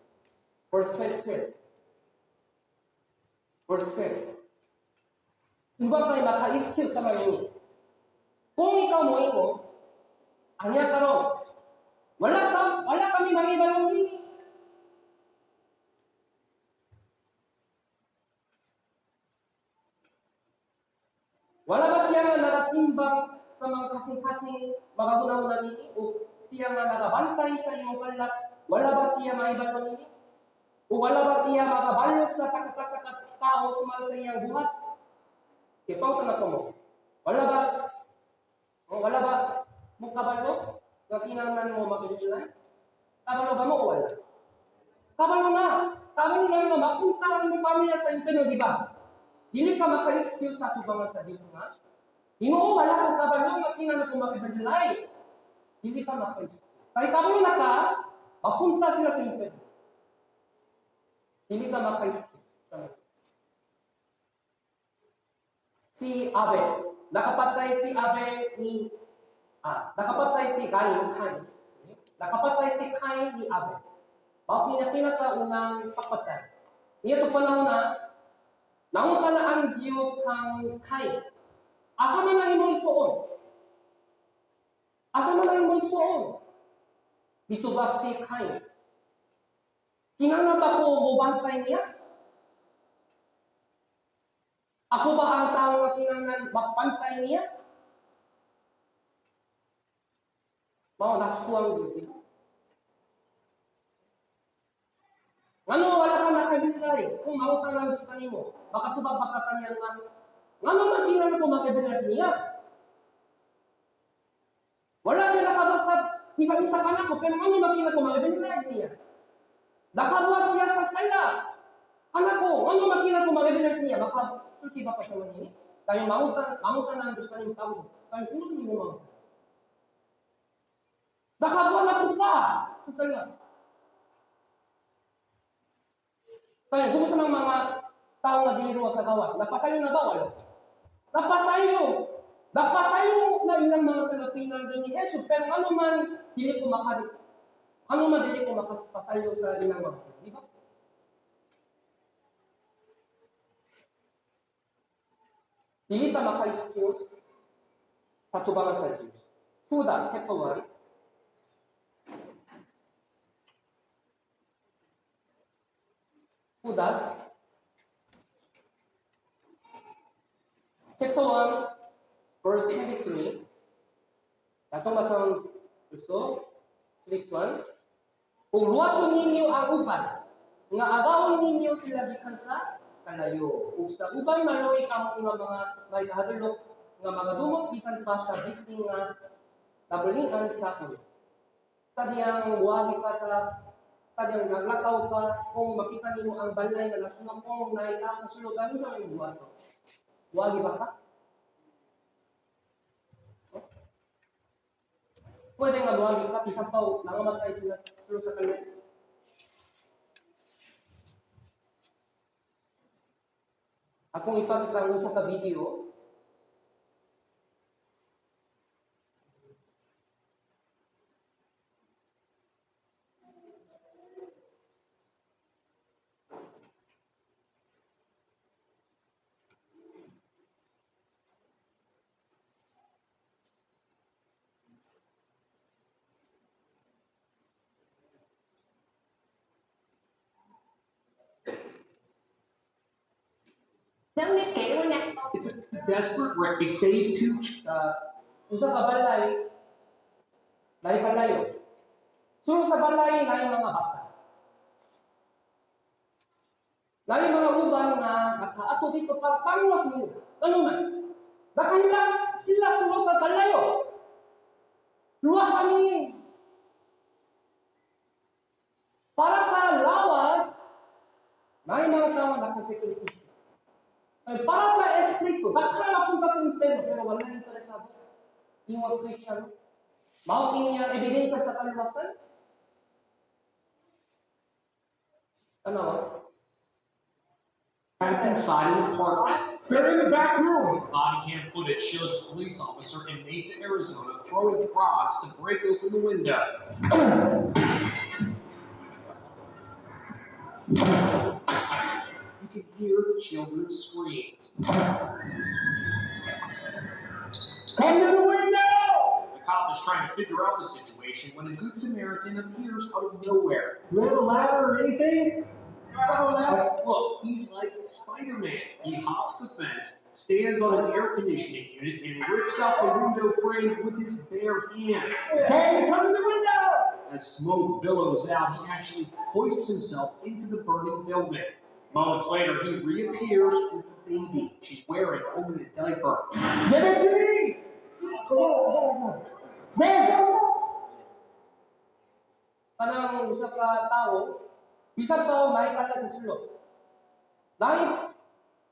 Verse 22. Verse 12. Uban kay maka-excuse sa mga. Kung ikaw mo ingon, anya karon, wala kami mangibalong dini. Wala ba siya nga nakatimbang sa mga kasing-kasing mga hunahuna nini? O siya nga nakabantay sa imong kalat? Wala ba siya maibalo nini? O wala ba siya makabalo sa taksa-taksa ka tao sumala sa iyang buhat? Kaya pautan ako mo. Wala ba? O wala ba mo kabalo? Nga kinahanglan mo makilala? Kabalo ba mo o wala? Kabalo na! Kabalo na nga mapunta ang imong pamilya sa impyerno, di ba? Dili ka maka-excuse sa atubangan sa Dios nga. Ginoo, wala kang kabalo nga kinahanglan ko maka-evangelize. Dili ka maka-excuse. Kay kabalo na ka, mapunta sila sa impyerno. Dili ka maka-excuse. Si Abel, nakapatay si Abel ni nakapatay si Cain, Cain. Nakapatay si Cain ni Abel. Mao kini pinakaunang pagpatay. Niya to panahon na nangutana ang Dios kang Cain. Asa man ang imong igsuon? Asa man ang imong igsuon? Mitubag si Cain. Kinahanglan ba ko mobantay niya? Ako ba ang tao nga kinahanglan mapantay niya? Mao naskuang Dios, di ba? Ngano wala ka naka-evangelize? Kung mangutana ang Diyos kanimo, makatubag ba ka kaniya nga ngano man kinahanglan ko mag-evangelize niya? Wala siya nakabasa bisan-isa ka nako, pero ngano man kinahanglan ko mag-evangelize niya? Nakaduwa siya sa sala. Anak ko, ngano man kinahanglan ko mag-evangelize niya? Baka sulti ba ka sa manini? Tayo mangutan ang Diyos kanimo tao. Tayo kung sa mga sala. Nakaduwa na po ka sa sala. Tayo, kung sa mga tao nga dili sa gawas, napasayo na ba? Wala. Napasayo. Napasayo na ilang mga salapina ni Jesus, pero ano man dili ko makari, ano man dili ko makapasayo sa ilang mga sala, di ba? Dili ta maka-excuse sa tubangan sa Diyos. Judah chapter 1. Judas chapter 1 verse 23. Atong basahon verso 3:1. Ug luwason ninyo ang uban nga agawon ninyo sila gikan sa kalayo. Ug sa uban maloy kamo nga mga may kahadlok nga mga dumot bisan pa sa bisting nga nabulingan sa ulo. Sa diyang buwagi ka sa diyang naglakaw ka, kung makita nimo ang balay nga nasunog, kung naita sa sulod, ano sa may buhat? Buwagi ba ka? Oh? Pwede nga buwagi ka, bisan pa nangamatay sila sa sulod sa kalay. Akong ipakita ang usa ka video. Known as Galen. It's a desperate race. Save two. Usa ka balay, naay kalayo. Sulod sa balay, naay mga bata. Naay mga uban nga nakaato dito para pangwas nila. Ano man? Nakahilak sila sulod sa kalayo. Luwas kami. Para sa lawas, Naay mga tao nga sakripisyo. Kay para sa espiritu, daghan na mapunta sa impyerno pero wala na interesado. Yung Christian, mao kini ang ebidensya sa kaluwasan. Ano? Trapped inside an apartment. They're in the back room. Body cam footage shows a police officer in Mesa, Arizona, throwing rods to break open the window. You can hear the children's screams. Come to the window. The cop is trying to figure out the situation when a good Samaritan appears out of nowhere. Do we have a ladder or anything? Look, he's like Spider Man. He hops the fence, stands on an air conditioning unit, and rips out the window frame with his bare hands. Tell him to come to the window. As smoke billows out, he actually hoists himself into the burning building. Moments later, he reappears with the baby. She's wearing only a diaper. Give it to me. Go, go, go. Go, go, go. Kanang usa ka tawo, bisan pa naay sa sulod. Naay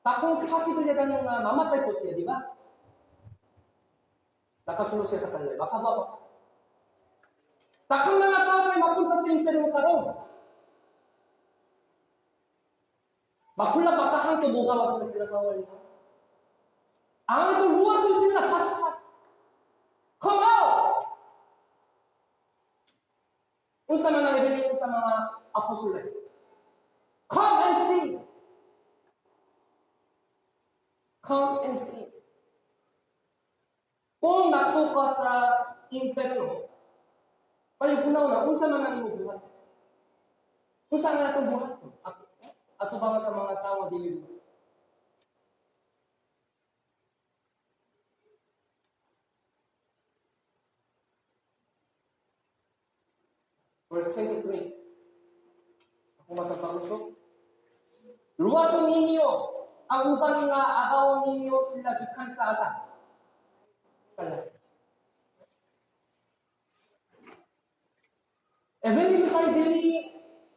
dakong posibilidad nga mamatay po siya, di ba? Nakasulod siya sa kanila. Makabaw pa. Daghang mga tao kay mapunta sa impyerno karon. Makula bakahang tubuga sila sila kawal niya. Ang ito luwason sila paspas. Come out! Unsa man ang ibilin sa mga apostoles? Come and see. Come and see. Kung nato ka sa impyerno, palihuna na, unsa man ang imong buhat? Unsa nga atong buhat? Ato ba sa mga tao nga dili luwas? Verse 23. Ako masang pag-usok. Luwason ninyo ang uban nga agawon ninyo sila gikan sa asa? Kala. Evangelism kay dili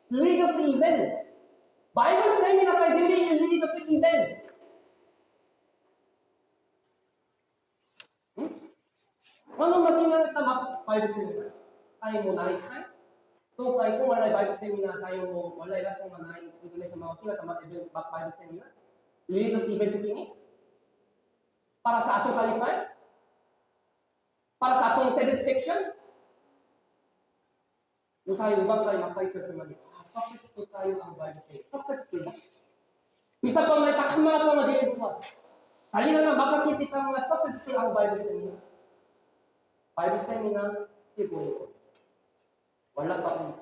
religious event. Bible seminar kay dili religious event. Ano makinahanglan ta mag Bible seminar? Kay mo naay time? So kay kung walay Bible seminar kayo mo walay rason nga naay iglesia mga kila ta mag event mag Bible seminar. Religious event kini? Para sa atong kalipay? Para sa atong satisfaction? Usahay ubang tayo makaisip sa mga, successful tayo ang Bible seminar. Successful ba? Bisa pa may takma pa nga dili buwas. Dali na lang makasulti ta mga successful ang Bible seminar. Bible seminar still going on. Wala pa ulit.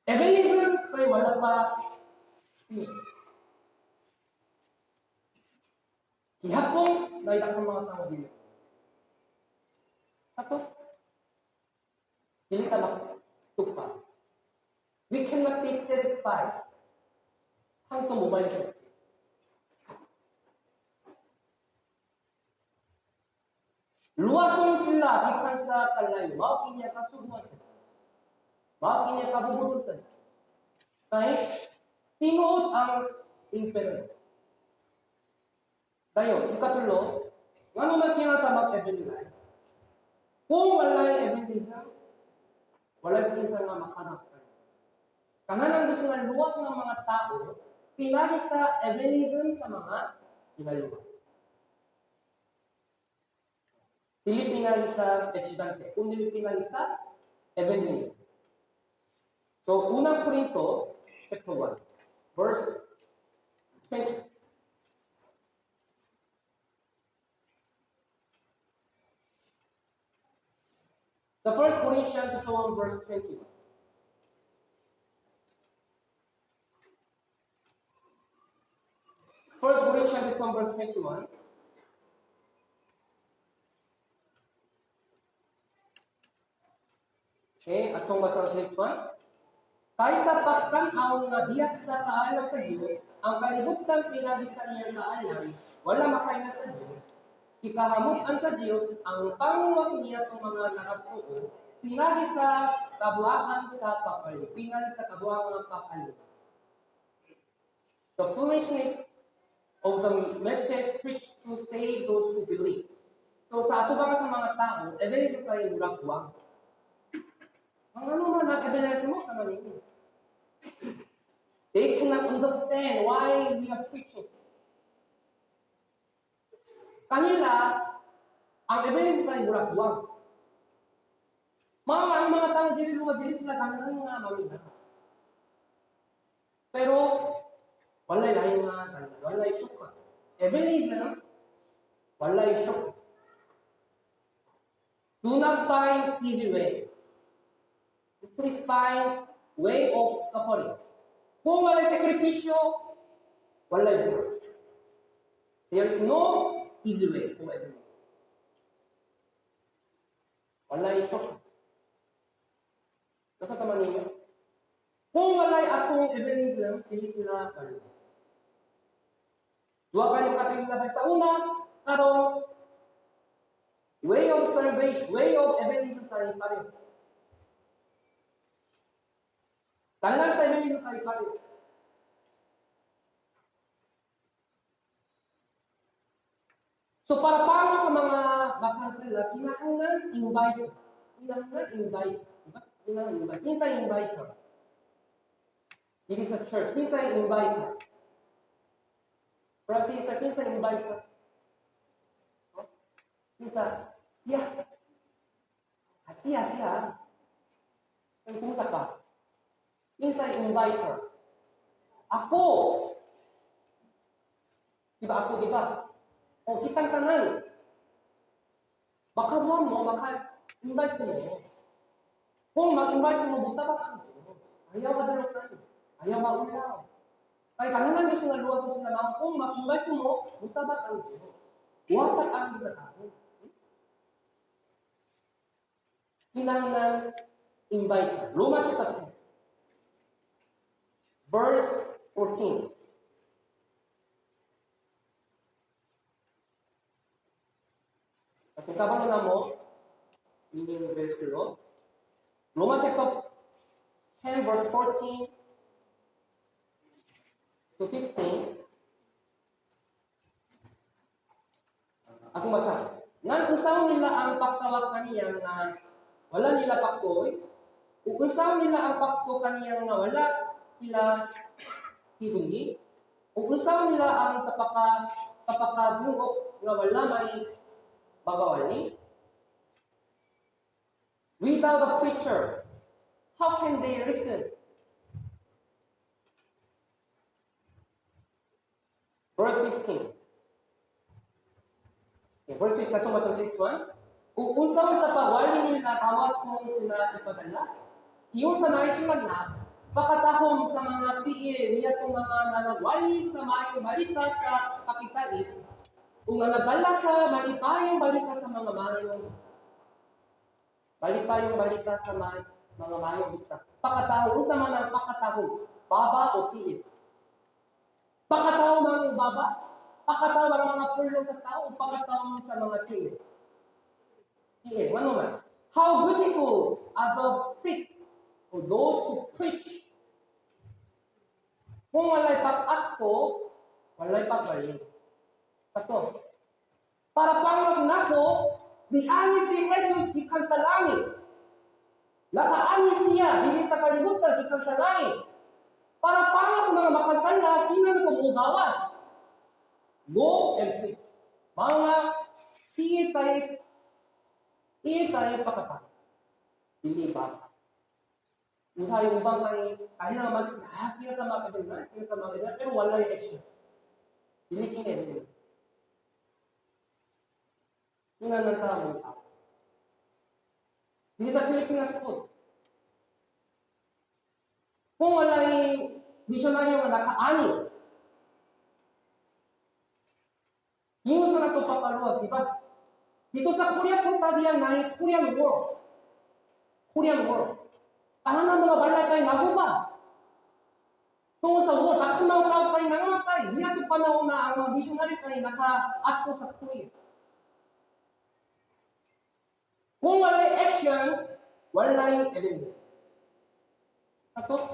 Evangelism kay wala pa finish. Gihapon na ang mga tao dili. Ato, dili ta makatupa. We cannot be satisfied hangtod mobalik sa Espiritu. Luwason sila gikan sa kalayo. Mao kini kasuguan sa Dios. Mao kini kabubuton sa Dios. Kay tinuod ang impyerno. Dayon, ikatulo, ngano man kinahanglan mag-evangelize? Kung walay evangelism, walay kinsa nga makanas sa Dios. Kanang gusto nga luwas ng mga tao, pinagi sa evangelism sa mga ginaluwas. Dili pinagi sa aksidente, kundi pinagi sa evangelism. So, Unang Korinto, chapter 1, verse 20. The First Corinthians chapter 1, verse 21. First Corinthians chapter 1, verse 21. Okay, atong basa sa 1. Kay sa pagtan-aw nga diya sa kaalam sa Dios, ang kalibutan pinagi sa iyang kaalam, wala makaila sa Dios. Gikahamut-an sa Dios ang pangluwas niya itong mga nakatuo, pinagi sa kabuangan sa pagpaliw, pinagi sa kabuangan ng pagpaliw. The foolishness of the message preached to save those who believe. So sa atubangan sa mga tao, evangelism kay murag buwang. Ang ano man ang evangelism mo sa manini. They cannot understand why we are preaching. Kanila, ang evangelism kay murag buwang. Mga ang mga tao dili lugar dili sila ganahan nga maminaw. Pero walay lain nga tanan, walay shortcut. Evangelism, walay shortcut. Do not find easy way. Please find way of suffering. Kung walay sakripisyo, walay buhay. There is no easy way for evangelism. Walay shortcut. Nasa tama ninyo? Kung walay atong evangelism, dili sila maluwas. Duha ka rin katulad sa una, karon way of salvation, way of evangelism tayo pa rin. Tanan sa evangelism tayo pa rin. So para pamo sa mga makansela, kinahanglan invite. Kinahanglan invite. Diba? Kinahanglan invite. Kinsa inviter? Dili sa church. Kinsa inviter? Francis, kinsa inviter? Oh? Kinsa? Siya. Ah, siya, siya. Ang kumusta ka? Kinsa inviter? Ako. Diba ako, diba? O, kitang tanan. Baka mo, maka invite mo. Kung mag-invite mo, buta ba ang Diyos? Ayaw madulukan. Ayaw maulaw. Kaya kananan Diyos nga luwas sila mga kung mag-invite mo, buta ba ang Diyos? Watak ang Diyos sa tao. Kinahanglan invite. Roma chapter 10. Verse 14. Kasi kabalo na mo, meaning verse kilo. Roma chapter 10 verse 14 to 15. Ako basa. Ngan usaw nila ang pagtawag kaniya nga wala nila paktoy, ug unsaon nila ang pakto kaniya nga wala sila hidunggi, ug unsaon nila ang tapakadungog nga wala may babawali. Without a preacher, how can they listen? Verse 15. Okay, verse 15, katong basa sa 1. Ug unsaon sa pagwali nila gawas kung sila ipadala, iyon sa naisulat na pakatahom sa mga tiil niya itong mga nanagwali sa maayong balita sa kakitain, ug nanagdala sa malipayong balita sa mga maayong malipayong balita sa mga maayong balita. Pakatahom, unsa man ang pakatahom, baba o tiil? Pakatahom ang baba, pakatahom ang mga pulong sa tao, o pakatahom sa mga tiil? Tiil, ano man? How beautiful are the feet of those who preach. Kung walay pag-akto, walay pagbalik. Kato. Para pangmas nako, miani si Jesus gikan sa langit. Nakaani siya dinhi sa kalibutan gikan sa langit. Para pangmas mga makasala, kinahanglan ko mogawas. Go and preach. Mga tiil tayo, tiil tayo pakatao. Dili ba? Usahay ubang kay kahit na mag ah, kina ta makabinman, kina ta makabinman, pero wala yung action. Dili kini, dili. Kinahanglan ta mo awas. Dili sa Pilipinas po. Kung walay misyonaryo nga nakaani, ingon sa nato papaluwas, di ba? Dito sa Korea po sa diyang na Korean War. Korean War. Tanan ang mga balay kay naguba. Tungod sa war, daghang mga tao kay nangamatay. Niadto panahon na ang mga missionary kay naka-adto sa Korea. Kung walay action, walay evidence. Kato?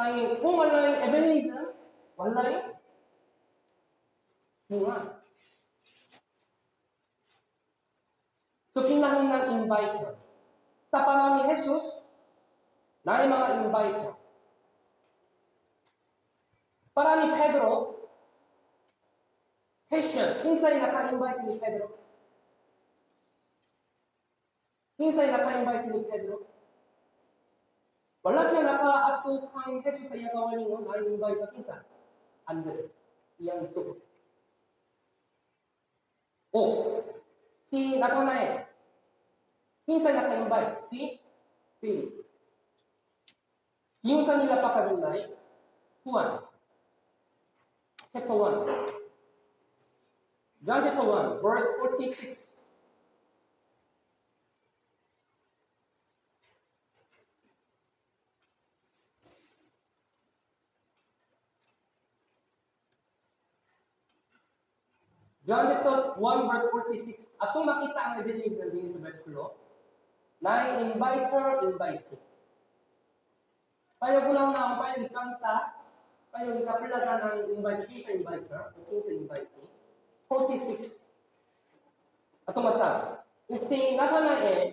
Kay kung walay evangelism, walay bunga. So kinahanglan inviter. Sa panahon ni Jesus, naay mga inviter. Para ni Pedro, question, kinsay naka-invite ni Pedro? Kinsay naka-invite ni Pedro? Wala siya naka-adto kang Jesus sa iyang kaugalingon, na-invite ka kinsa? Andres. Iyang igsuon. O, si Nathanael. Kinsay naka-invite? Si Philip. Giunsa nila paka-evangelize? Juan. Chapter 1. John chapter 1, verse 46. John chapter 1 verse 46. Atong makita ang evangelism dinhi sa bersikulo, na inviter, invite. Payo ko lang na payo ipangita, payo ikaplaga ng invite sa inviter, o sa invite. 46. Atong masabi, ug si Nathanael,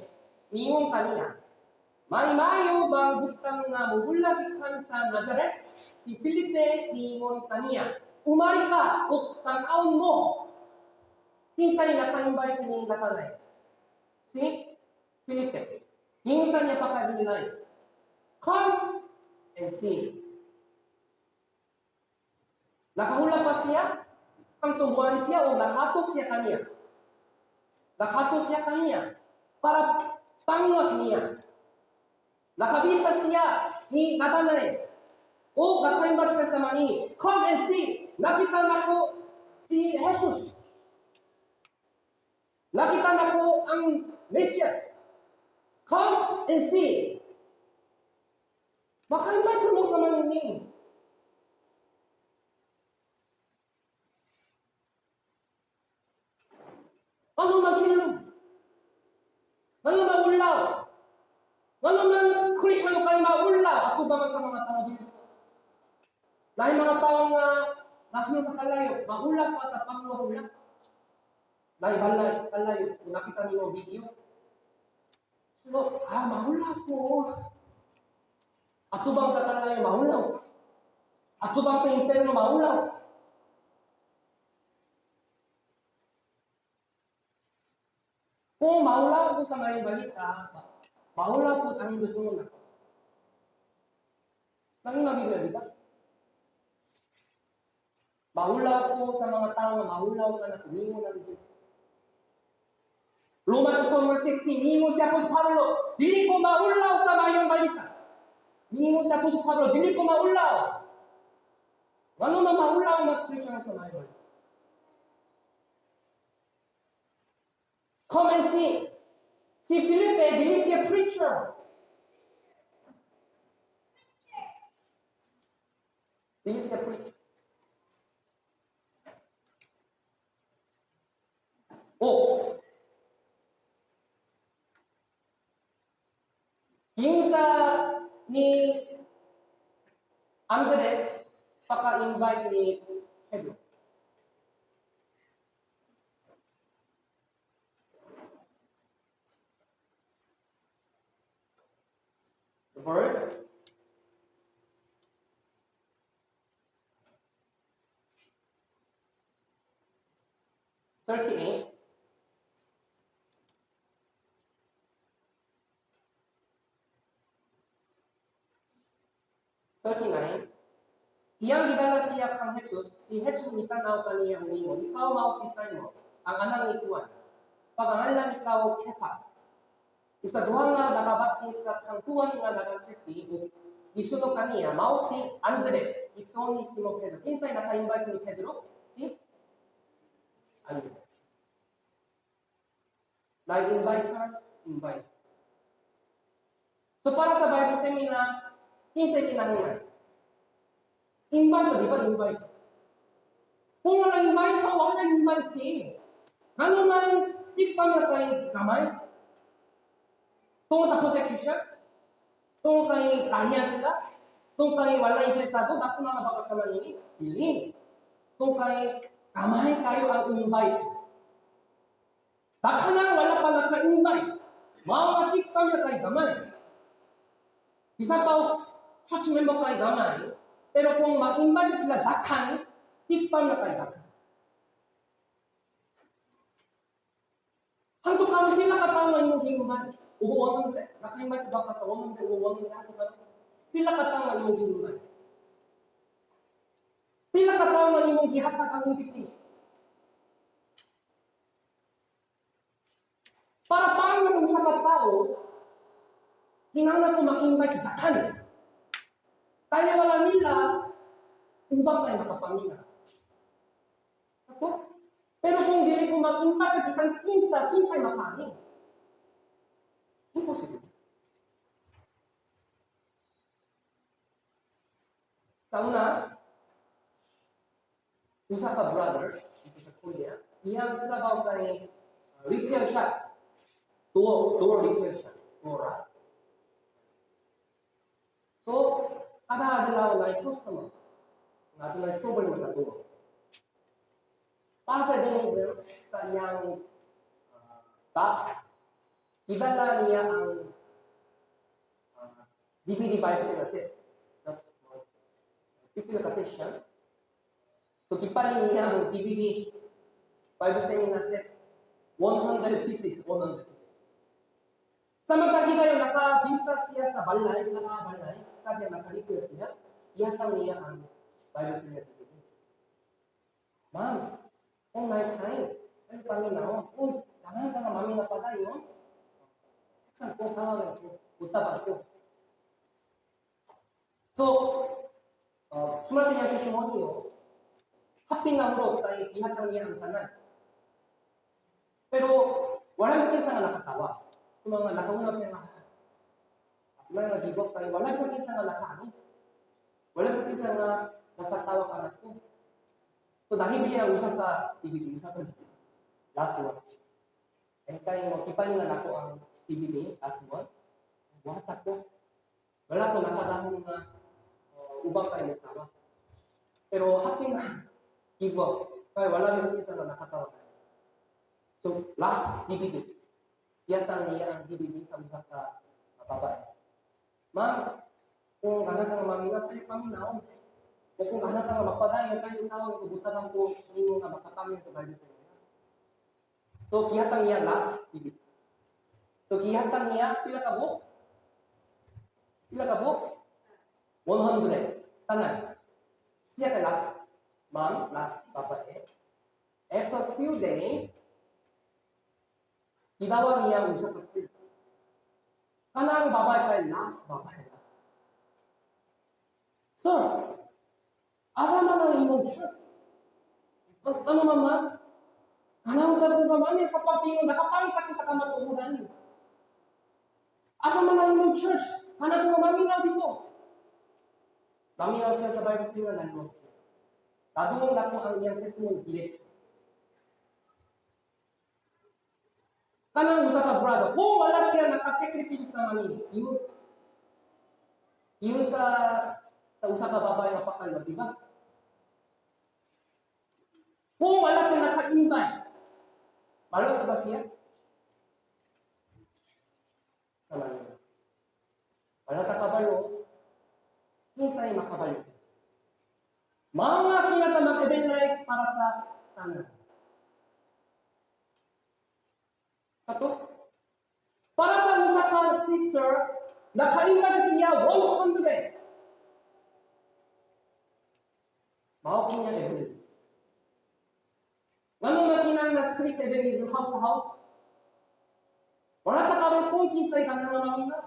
miingon kaniya, "May maayo bang butang nga mohula gikan sa Nazaret?" Si Felipe miingon kaniya, "Umari ka ug tan-awon mo." Kinsay naka-invite ni Nathanael? Si Felipe. Giunsa niya paka-evangelize? "Come and see." Nakahula pa siya, kang tumbuan siya o nakato siya kaniya. Nakato siya kaniya para pangwas niya. Nakabisa siya ni Nathanael. O naka-invite siya sa manini. "Come and see. Nakita nako si Jesus. Nakita nako ang Mesias. Come and see." Maka-invite mo sa manini. Ano maghilom? Ano maulaw? Ano man Kristyano kayo maulaw? Ako ba man sa mga tao dito? Dahil mga tao nga nasunod sa kalayo, maulaw ka sa pangwas nila. Dahil balay, kalayo, kung nakita niyo ang video. So, maulaw ko. Atubang sa kalayo, maulaw. Atubang sa imperno, maulaw. Kung maulaw ko sa maayong balita, maulaw po ang indot na. Nang Biblia, di ba? Maulaw ko sa mga tao nga maulaw ka na tumingo ng Diyos. Roma chapter 16, miingon si Apostol Pablo, "Dili ko maulaw sa maayong balita." Miingon si Apostol Pablo, "Dili ko maulaw." Ano na maulaw mga Christian sa maayong balita? Come and see. Si Felipe, dili siya preacher. Dili siya preacher. Oh. Yung sa ni Andres, paka-invite ni Pedro. Verse 38. 39. Iyang gidala siya kang Jesus, si Jesus mitanaw kaniya miingon, "Ikaw mao si Simon, ang anak ni Juan. Pagangalan ikaw Kepas." Ug sa duha nga nakabati sa kang Juan nga nagasulti ug misunod kaniya mao si Andres, igsoon ni Simon Pedro. Kinsay naka-invite ni Pedro? Si Andres. Na-inviter, invite. So para sa Bible seminar, kinsay kinahanglan? Invite, di ba? Invite. Kung wala invite ka, wala invite. Ano man, tikpa na kay gamay? Tungkol sa persecution? Tungkol kay kaya sila? Kung kay wala interesado, dako na nga ba ka sa manini? Bilin. Kung kay kamay kayo ang invite. Baka na wala pa naka-invite. Mamatik pa niya kay gamay. Bisan pa church member kay gamay, pero kung ma-invite sila dakhan, tikpam na kay dakhan. Hangtod karon pila ka tawo ang imong gi-invite? Over 100? Naka-invite ba ka sa 100 o 100 hangtod karon? Pila ka tawo ang imong gi-invite? Pila ka tawo ang imong gihatag ang invitation? Para paano sa usa ka tawo, kinahanglan ko ma-invite daghan. Kaya wala nila, ubang tayo makapamina. Ako? Pero kung dili ko ma-invite at isang kinsa, kinsay makamin. Imposible. Sa una, usa ka brother dito sa Korea, iyang trabaho kay repair shop. Door repair shop. Door. So, kada adlaw na customer, nga adunay trouble mo sa door. Para sa evangelism, sa iyang back, gidala niya ang DVD Bible sa set. Just pipila ka session. So, gipalit niya ang DVD Bible seminar set, 100 pieces, 100 pieces. Sa magkakita yung nakabisa siya sa balay, nakabalay, sabi niya, naka-request siya, ihatag niya ang Bible seminar DVD. Ma'am, kung night time, ay paminaw, kung tangan ka nga mami na padayon, saan ko tawagan ko, utaban ko. So, sumala sa iyang testimonyo, hapin na hurot kay gihatag niya ang tanan. Pero wala sa kinsa nga nakatawa. So mga nakauna siya nga, as nga gibok tayo, wala sa kinsa nga nakaano. Wala sa kinsa nga nakatawa ka na ko. So dahil niya ang usa ka DVD, usa ka DVD. Last one. And kay mo kipan na nako ang DVD, last one. Buhat ako. Wala ko nakadahom nga ubang kayo nagtawa. Pero happy na give up. Kaya wala sa kinsa nga nakatawa. So, last DVD. Iyatang niya ang DVD sa usa ka babae. Ma'am, kung gana ka nga mamina, kayo paminaw. O kung gana ka nga magpadayon, kayo tawag ko, butagan ko nimo nga makapamin sa Bible sa inyo. So, gihatag niya last DVD. So, gihatag niya, pila ka buok? Pila ka buok? 100. Tanan. Siya ka last, ma'am, last babae. After few days, gidawa niya ang usa ka call. Kanang babae kay last babae. Sir, asa man ang imong church? Ano man ma'am? Kanang ka po ka mami sa pagtingon, nakapangit ako sa kamatuoran. Asa man ang imong church? Kanang po mami na dito. Naminaw siya sa Bible study nga naluwas siya. Nadungog nako ang iyang testimony diretso. Kanang usa ka brother, kung wala siya nakasakripisyo sa mamili, imo sa usa ka babae nga pakalwa, di ba? Kung wala siya naka-invite, maluwas ba siya? Sa Manila. Wala ta kabalo, kinsay makabalo siya. Mga kinata mag-evangelize para sa tanan. Kato? Para sa usa ka sister, naka-invite siya 100. Mao kini ang evangelism. Ngano man kinahanglan nga street evangelism, house to house? Wala ta karon kung kinsay kanang mga mamina.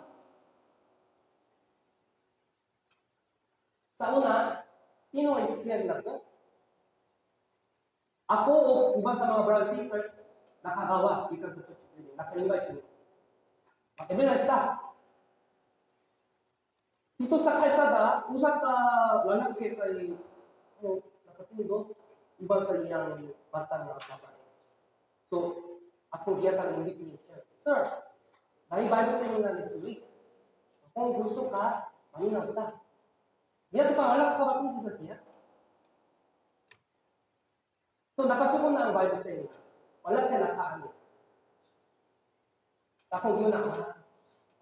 Sa una, kino experience na ko. Ako o uban sa mga brothers and sisters, nakagawas gikan sa church building, naka-invite ko. Mag-evangelize ta. Dito sa kalsada, usa ka lalaki kay oh, nakatulog, uban sa iyang batang nga babae. So, ako giyatag invitation. Sir, may Bible sa inyo na next week. Kung gusto ka, maminaw ta. Niya pa wala ka kabati sa siya. So nakasukon na ang Bible study. Wala siya nakaano. Akong giuna, ah,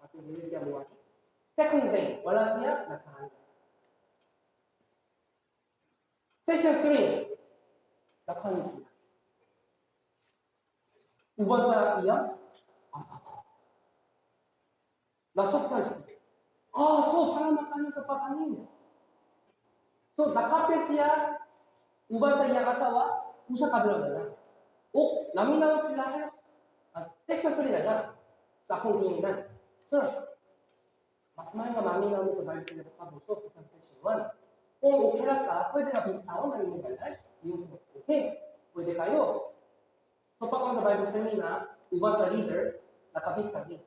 kasi dili siya muwaki. Second day, wala siya nakaano. Session 3, nakaano siya. Uban sa iya, asawa. Na-surprise ko. Ah, so salamat kayo sa pag-anin. So nakapil siya uban sa iyang asawa, usa ka adlaw na lang. O, naminaw sila halos session 3 na lang. So akong giingnan, "Sir, mas maayo nga maminaw mo sa Bible study kabusog kitang session 1. Kung okay ra ka, pwede na bisitahon na imong balay." Yung okay, pwede kayo. So pag sa Bible study na, uban sa leaders, nakabisita mi.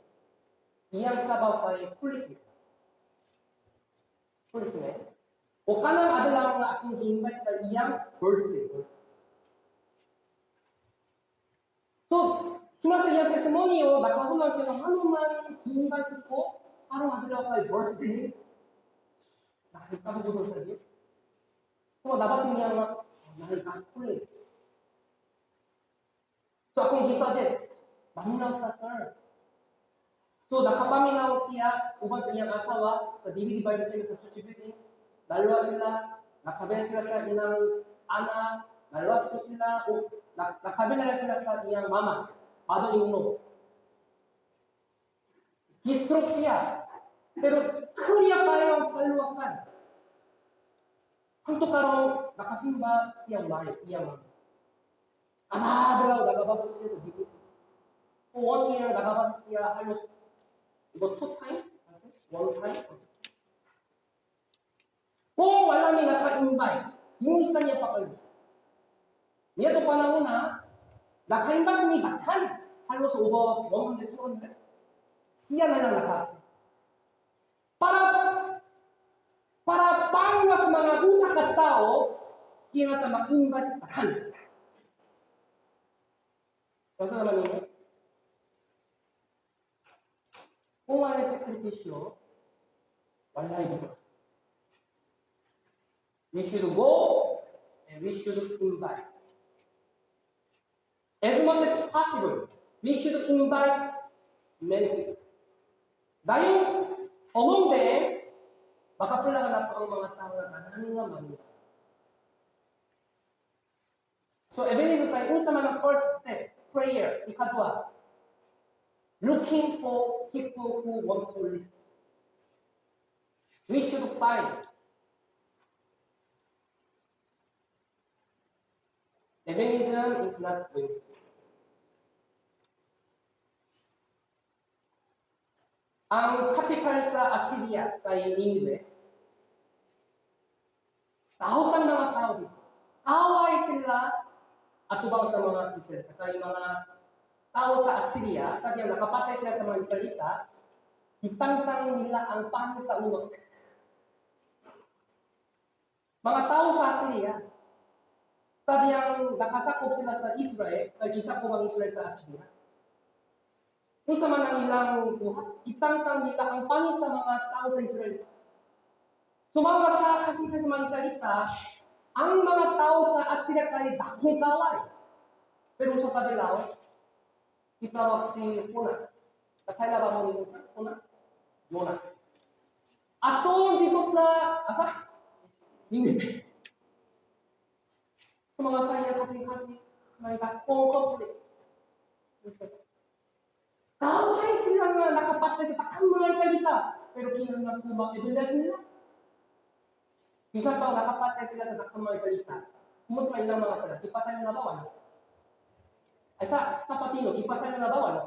Iyang trabaho kay police. Policeman. O kanang adlaw nga akong gi-invite kay iyang birthday. So, suma sa iyang testimonyo, nakahunaw siya ng ano man gi-invite ko, karong adlaw kay birthday. Nakikabugod sa Diyos. So, dapat niya nga, nakikaspool eh. So, akong gi-suggest, "Maminaw ka, sir." So, nakapaminaw siya uban sa iyang asawa sa DVD Bible study sa church building. Dalawa sila, nakabila sila sa ilang anak, dalawa ko sila, o nakabila na sila sa iyang mama, mother-in-law. Gi-stroke siya. Pero clear kayo ang paluwasan. Hangtod karong nakasimba siya live, iyang mama. Kada adlaw nagabasa siya sa DVD. For one year, nagabasa siya halos 이거 two times? One time? Kung wala may naka-invite, yung niya pa kayo. Niya to panahon na, naka-invite mi daghan, halos over 100, 200. Siya na lang naka. Para pangwa sa mga usa ka tao, kinata ma-invite daghan. Basta naman ninyo. Kung wala sakripisyo, wala iba. We should go and we should invite. As much as possible, we should invite many people. Dahil among them, makapula ka nato ang mga tao na ganahan nga mamita. So, evangelism tayo, unsa man ang first step, prayer, ikadua, looking for people who want to listen. We should find. Evangelism is not going. Ang capital sa Assyria kay Ninive, tao mga tao dito. Away sila atubang sa mga Israel. Kay mga tao sa Assyria, sa diyang nakapatay sila sa mga Israelita, itangtang nila ang pangil sa ulo. Mga tao sa Assyria, sa diyang nakasakop sila sa Israel, kay gisakop ang Israel sa Assyria. Kung sa man ang ilang buhat, itangtang nila ang pangil sa mga tao sa Israel. Sumama sa kasing sa mga Israelita, ang mga tao sa Assyria kay dakong kaway. Pero sa kadlaw, itawag si Jonas. Nakaila ba mo ni Jonas? Jonah. Atong dito sa, asa? Nineveh. Sa mga saya kasing-kasing, may dakong conflict. Kaway sila nga nakapatay sa takang mga Israelita. Pero kinahanglan ko mag-evangelist nila. Bisan pa nakapatay sila sa dakong mga Israelita. Kumusta ilang mga sala? Kipasan nyo na ba? Wala? Ay sa patino, kipasan nyo na ba? Wala?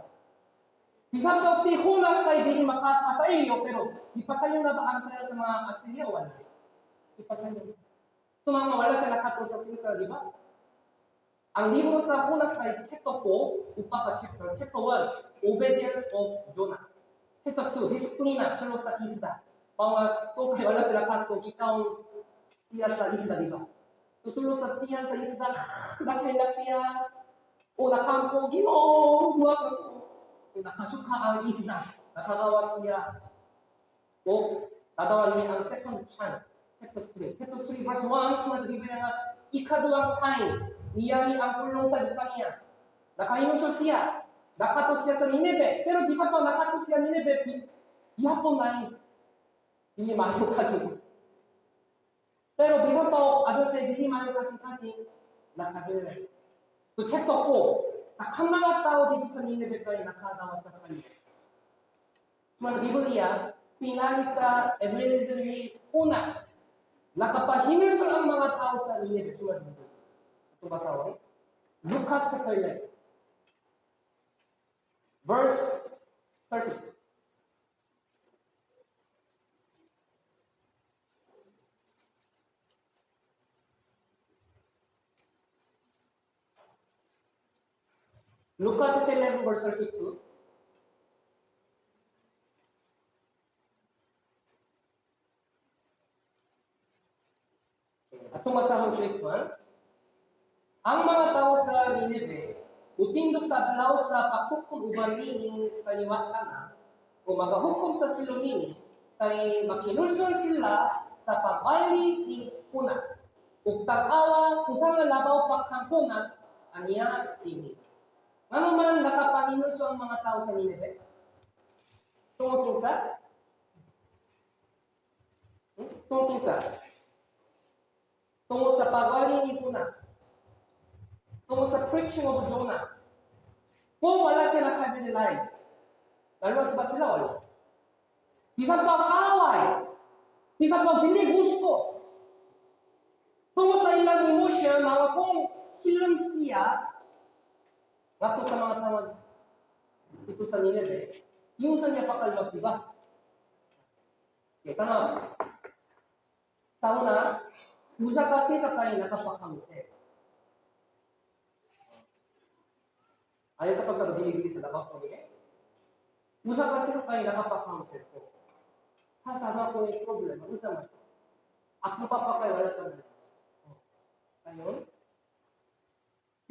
Bisan pa si Jonas kay dili makapasa iyo, pero kipasan nyo na ba ang sala sa mga Assyria? Wala. Kipasan nyo. So mga wala sa nakato sa silita, di ba? Ang libro sa Jonas kay chapter 4, upa ka chapter, chapter 1, obedience of Jonah. Chapter 2, disiplina, sulo sa isda. Mga to kay wala sila kato, kikaon siya sa isda, di ba? Tusulo sa tiyan sa isda, nakailak siya, o nakampo, Ginoo, buwas ako. O nakasuka ang isda, nakagawa siya. O nadawan niya ang second chance. Chapter 3. Chapter 3 verse 1, suma sa Biblia nga ikaduhang time niyani ang pulong sa Diyos kaniya. Nakahinulsol siya. Nakato siya sa Nineveh. Pero bisan pa nakato siya Nineveh, gihapon na dili maayo kasing. Pero bisan pa adto sa dili maayo kasing-kasing, naka-realize. So chapter 4, daghang mga tao dito sa Nineveh kay nakadawa sa kanya. Suma sa Biblia, pinali sa evangelism ni Jonas. Nakapahinulsol ang mga tao sa Nineveh. Suma sa Biblia. Ito basahon. Lucas chapter 11. Verse 30. Lucas chapter 11 verse 32. Atong basahon sa 1. Ang mga tao sa Nineveh, utindog sa adlaw sa paghukom uban nining kaliwatan na, o magahukom sa silong nini, kay makinulsol sila sa pagwali ni Jonas. Ug tag-awa usa nga labaw pa kang Jonas aniya dinhi. Ngano man nakapahinulsol ang mga tao sa Nineveh? Tungod kinsa? Tungod kinsa? Tungod sa pagwali ni Jonas. Tungod sa preaching of Jonah. Kung wala sila naka-evangelize, naluwas ba sila wala? Bisan pa kaaway, bisan pa dili gusto. Tungod sa ilang emotion, mga kung hilom siya, ngadto sa mga tawag dito sa Nineveh, yung sa niya pakaluwas, di ba? Okay, tanaw. Sa una, usa kasi sa tayo nakapakausip. Ayaw sa pagsabi sa Davao ko niya. Usa kasi sa tayo nakapakausip ko. Ha, sama ko yung problema. Usa man. Ako pa pa kayo, wala problema. Ayun.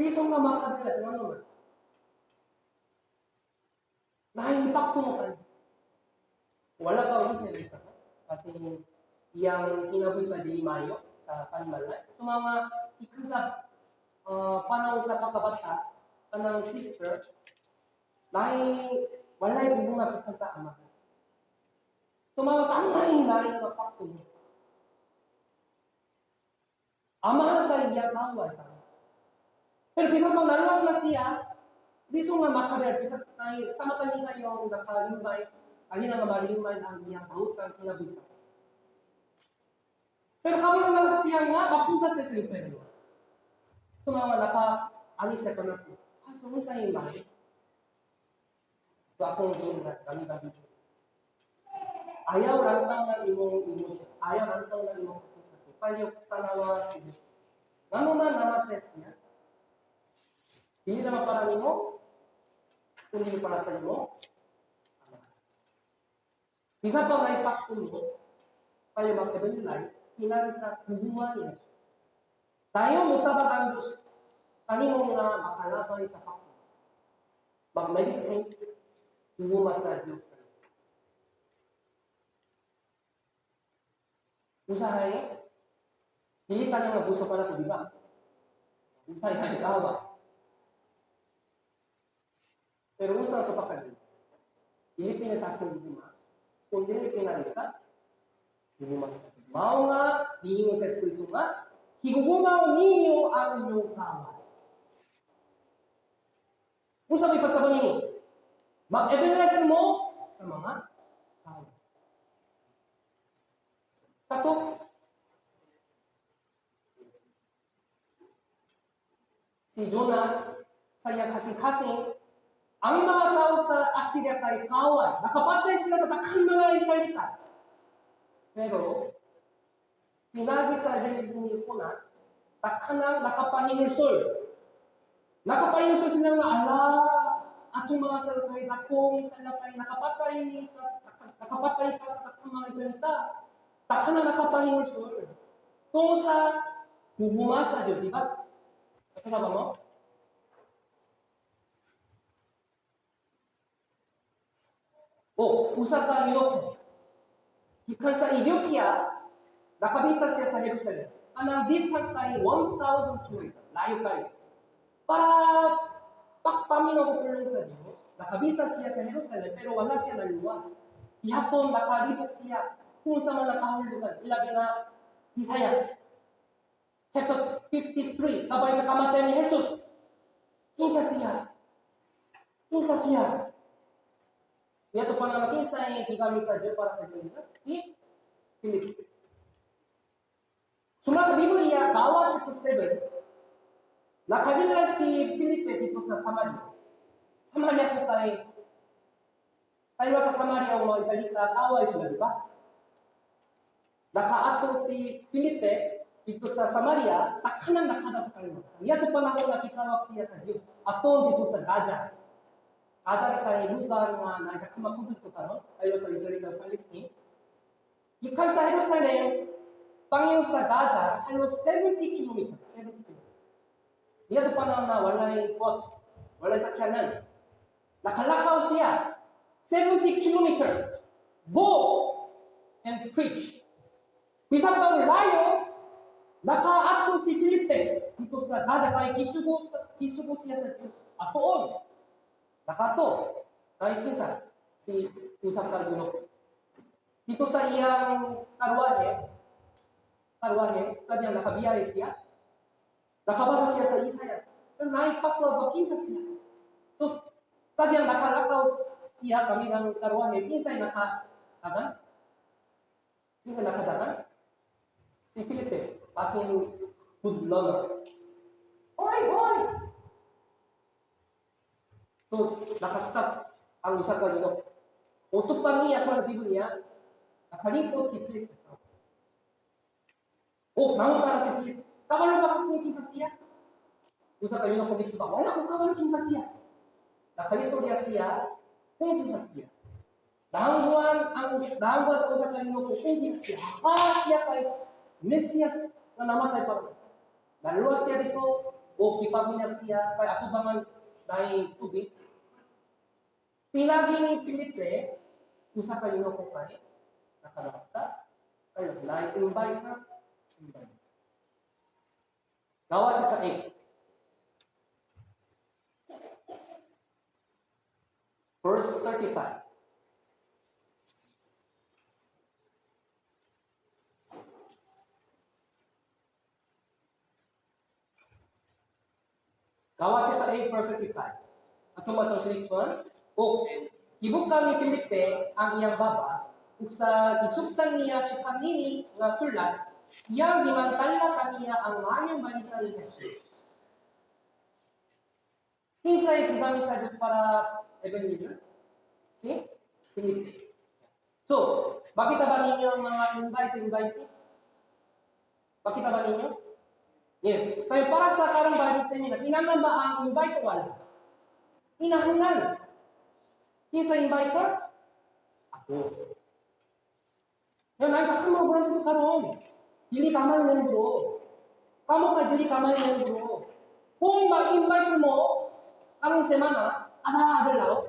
Pisong nga makabila sa ano man. Nahihipakto mo pa. Wala pa rin siya dito. Kasi iyang kinabuhi pa dili maayo sa animal life. So mga ikan sa panahon sa pagkabata, kanang sister, nahi walay bunga gikan sa ama. So mga kanay nahi mapakto mo. Amahan pa iya kawa sa. Pero bisan pang naluwas na siya, biso nga makaber, bisan kay sama tani kayo nakalimay, ali na nga malimay ang iyang buot kinabuhi sa. Pero kabalo na siya nga mapunta siya sa impyerno. So mga naka ani sa kanako. Ha, so sa imay. So akong giingnan, kami ba video. Ayaw rantaw ng imong emotion. Ayaw rantaw ng imong kasing-kasing. Palyo tanawa si Diyos. Ngano man namatay siya, dili naman para nimo, kundi para sa imo. Bisan pa naipakto mo, tayo mag-evangelize, pinali sa hubungan ni Jesus. Tayo mutabang ang Diyos, kanimo nga makalabay sa pakto. Mag-meditate, hubungan sa Diyos. Usahay, dili ka nga gusto pa na di ba? Usahay ka nag-awa. Pero unsa ito pa kadi? Dili pina sa akong gihima. Kung dili pinalisa, gihima sa akong. Mao nga, niingon sa Espiritu nga, higugumaw ninyo ang inyong kaaway. Unsa may pasabon ninyo? Mag-evangelize mo sa mga kaaway. Kato, si Jonas, sa iyang kasing-kasing, ang mga tao sa Assyria kay kaaway. Nakapatay sila sa daghang mga Israelita. Pero, pinagi sa evangelism ni Jonas, takhanang nakapahinulsol. Nakapahinulsol sila nga, ala, atong mga salakay, dakong salakay, nakapatay ni sa, nakapatay ka sa daghang mga Israelita. Takhanang nakapahinulsol. Tungkol sa huguma sa Diyos, di ba? Kasama mo? O, usa ka eunuch. Gikan sa Ethiopia, Nakabisa siya sa Jerusalem. Anang distance kay 1,000 km. Layo kayo. Para pagpaminaw sa pulong sa Diyos, nakabisa siya sa Jerusalem, pero wala siya naluwas. Gihapon, nakalibok siya kung sa mga nakahulugan. Ilabi na Isaias. Chapter 53, kabay sa kamatayan ni Jesus. Kinsa siya? Kinsa siya? Niadto pa na kinsa ay gigamit sa Diyos para sa Diyos? Si Philip. Suma sa Biblia, Gawa chapter 7, nakabila si Felipe dito sa Samaria. Samaria po kay tayo sa Samaria ang mga Israelita, kaway sila, di ba? Nakaato si Felipe dito sa Samaria, takanan nakada sa kanila. Niadto pa nako nakitawag siya sa Dios. Aton dito sa Gaza. Gaza kay lugar nga nagkamakumpleto karon ayo sa Israelita Palestine. Gikan sa Jerusalem, pangayo sa Gaza, halos 70 km, 70 km. Niadto pa na walay bus, walay sakyanan. Nakalakaw siya 70 km. Go and preach. Bisan pang layo, nakaadto si Philipes dito sa Gaza kay gisugo siya sa Diyos. Atoon. Nakato. Kay kinsa si usa ka eunuch. Dito sa iyang karwahe, sa diyang nakabiyahe siya. Nakabasa siya sa Isaiah. Pero naipakwa ba kinsa siya? So, sa diyang nakalakaw siya kami ng karwahe, kinsa nakadagan? Kinsa nakadagan? Si Felipe, basin good learner. Hoy, hoy! So, nakastop ang usa ka eunuch. Utok pa niya sa Biblia, nakalingkod si Felipe. O, nangutana si Felipe. Kabalo ba kung kinsa siya? Usa ka eunuch ko ba? Wala ko kabalo kinsa siya. Nakalistorya siya kung kinsa siya. Nahangguan sa usa ka eunuch kung kinsa siya. Ah, siya kay Mesiyas nga namatay para. Naluwas siya dito o gipabunyag siya kay ato ba man naay tubig. Pinagi ni Felipe usa ka eunuch kay nakalaksa kayo sila invite her, invite. Gawa chapter 8. Verse 35. Gawa chapter 8, verse 35. Ato masang sinituan, o gibuka ni Felipe ang iyang baba, ug sa gisugtan niya sa kanini nga sulat, iyang gimantala kaniya ang maayong balita ni Jesus. Kinsay gigamit sa Diyos para evangelism? Si Felipe. So, makita ba ninyo ang mga invite? Makita ba ninyo? Yes. Kaya para sa karong Bible seminar, kinahanglan ba ang invite o wala? Kinahanglan. Kinsa inviter? Ako. Yan ay kakang mga brothers karon. Dili kamay membro. Kamo kay dili kamay membro. Kung ma-invite mo karong semana, ada adlaw,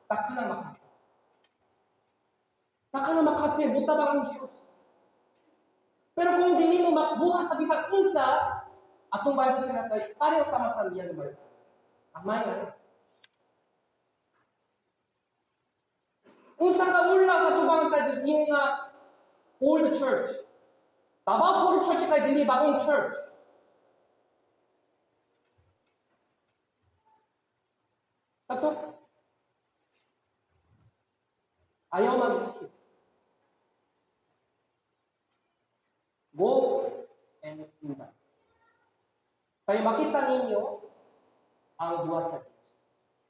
taka na makape. Taka na makape, buta ba ang Diyos? Pero kung dili mo makbuhat sa bisan unsa, atong Bible seminar kay pareho sama sa biyan ng Bible. Kamay na. Unsa ka ulaw sa tubang sa Diyos yung old church. Davao Korea Church kay dili bagong church. Kato? Ayaw mag-excuse. Go and invite. Kaya makita ninyo ang duwa sa Diyos.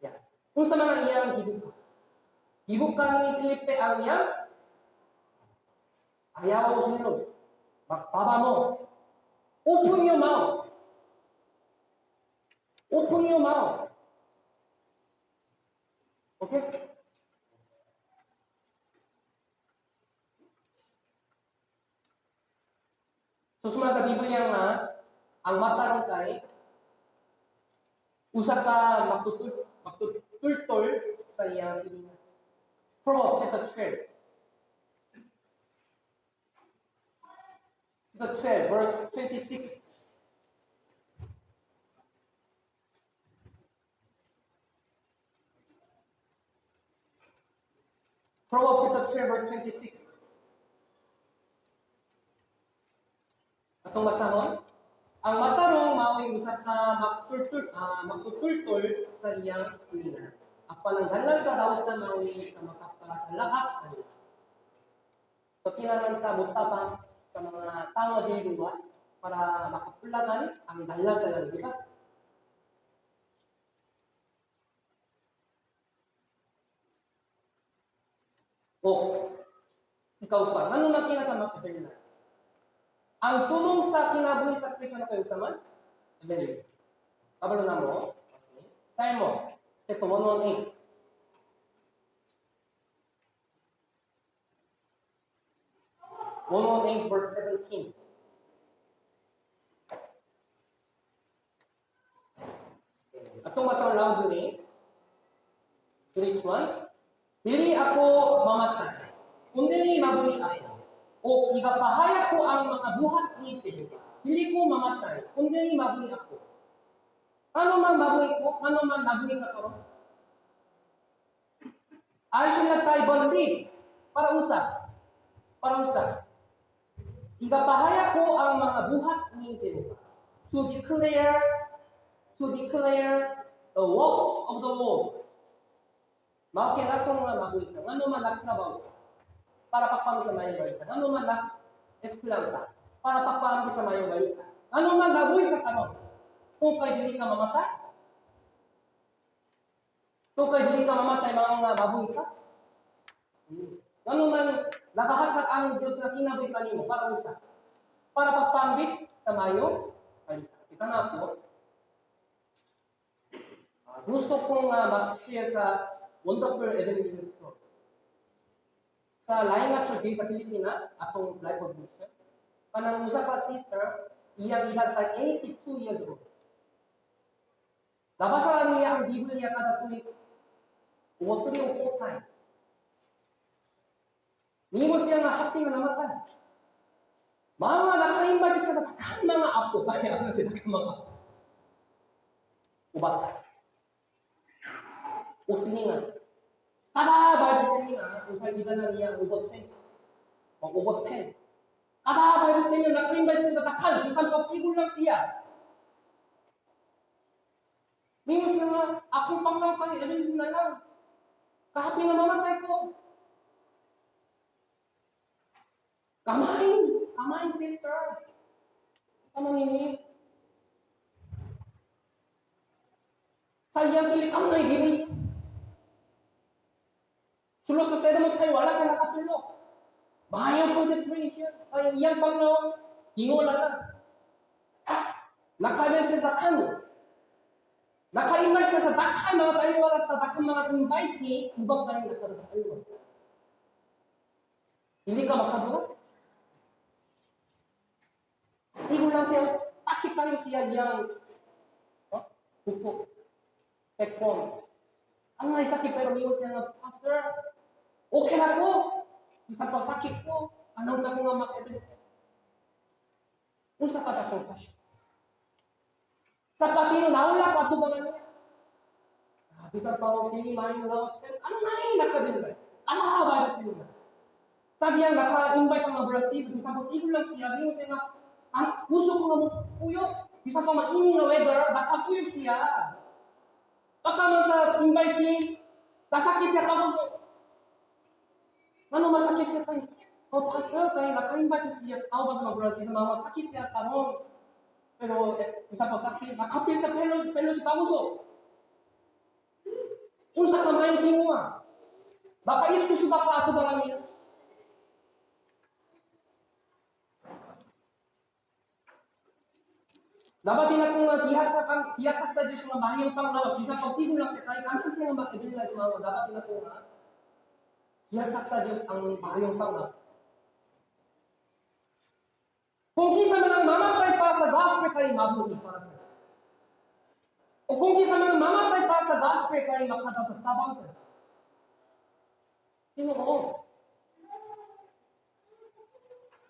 Yeah. Kung sa mga iyang gibuka. Gibuka ni Felipe ang iyang ayaw hilom. Magbaba mo. Open your mouth. Open your mouth. Okay? So, suma sa Biblia nga, ang matarong kay, usa ka magtutultol sa iyang silingan. Proverbs chapter 12. Chapter 12, verse 26. Proverbs chapter 12, verse 26. Atong basahon, ang matarong mao'y usa ka magtutultol sa iyang silingan. Apan ang dalan sa dautan mao'y makapasalaak kanila. So kinahanglan ta motabang sa mga tao nga dili luwas para makapulagan ang dalan sa langit, di ba? O, ikaw pa, ano man kinata mag-evangelize? Ang tumong sa kinabuhi sa Kristo na kayo sa man? Evangelism. Kabalo na mo. Okay. Salmo, chapter 118. 118 verse 17. Atong basahon loudly. 3, 1. Dili ako mamatay, kundili mabuhi ako. O igapahayag ko ang mga buhat ni Jehovah. Dili ko mamatay, kundili mabuhi ako. Ano man mabuhi ko, ano man nabuhi ka karon? I shall not die but live. Para unsa? Para unsa? Igapahayag ko ang mga buhat ni Jehovah. To declare the works of the Lord. Mao kay rason nga mabuhi ka. Ngano man nagtrabaho ka? Para pakpami sa mayong balita. Ngano man nag-eskwela ka? Para pakpami sa mayong balita. Ngano man nabuhi ka karon? Kung kay dili ka mamatay? Kung kay dili ka mamatay, mao nga mabuhi ka? Ngano man nakahatag ang Dios na kinabuhi kanimo para unsa? Para pagpambit sa mayong balita. Kita na po. Gusto kong mag-share sa wonderful evangelism story. Sa lain nga church sa Pilipinas, atong Life of Mission, kanang usa ka sister, iyang edad kay 82 years old. Nabasa niya ang Biblia kada tuig or 3 or 4 times. Niingon siya nga happy na namatay. Mga naka-invite siya sa daghang mga apo. Kaya ano siya daghang mga apo. Ubata. O silingan. Kada Bible seminar, usay edad na niya ubot 20. O ubot 10. Kada Bible seminar, naka-invite siya sa daghan. Bisan pa tigol lang siya. Mingon siya nga, akong panglaw kay evangelism na lang. Kahapi na mamatay ko. Kamain! Kamain, sister! Tama nini? Sa iyang kilit, ang may Biblia. Sulos sa seda mo tayo, wala sa nakatulo. Mahayong concentration. Ay, iyang panglaw, hingo na lang. Nakabil siya sa kano. Naka-invite siya sa dakhan mga taliwala sa dakhan mga invitee, ubang tayo nakara sa taliwas. Hindi ka makadura? Tigol lang siya, sakit tayo siya iyang upo, backbone. Ang may sakit pero mingon siya nga, "Pastor, okay na ko. Bisan pa sakit ko, anong ka ko nga mag. Unsa ka dakong passion? Sa patino, naula pa ito ba niya? Bisan pa ako, dili maayo lawas, pero ano na ay nakabilis? Ano ka ba sa inyo? Sabi niya, naka-invite ang mga brothers, bisan pa tigol lang siya, mingon siya nga, ang gusto ko nga mo kuyog, bisan pa mainit na weather, nakakuyog siya. Baka man sa inviting, nasakit siya kapag, ano masakit siya kay, oh pastor, kay naka-invite siya, tao ba sa mga brothers, mga sakit siya karon. Pero bisan pa sakit, nakapil sa fellowship pamuso. Unsa ka maayong tinguha? Baka excuse ba ka ato ba niya? Dapat din akong gihatag ang gihatag sa Dios nga mahayong panglawas bisan pag tigol lang siya kay kanan siya nga ma-evangelize mga dapat din ako nga gihatag sa Dios ang mahayong panglawas. Kung kinsa man ang mamatay para sa gospel kay mabuhi para sa Dios. O kung kinsa man ang mamatay para sa gospel kay makadal sa tabang sa Dios. Tinuod.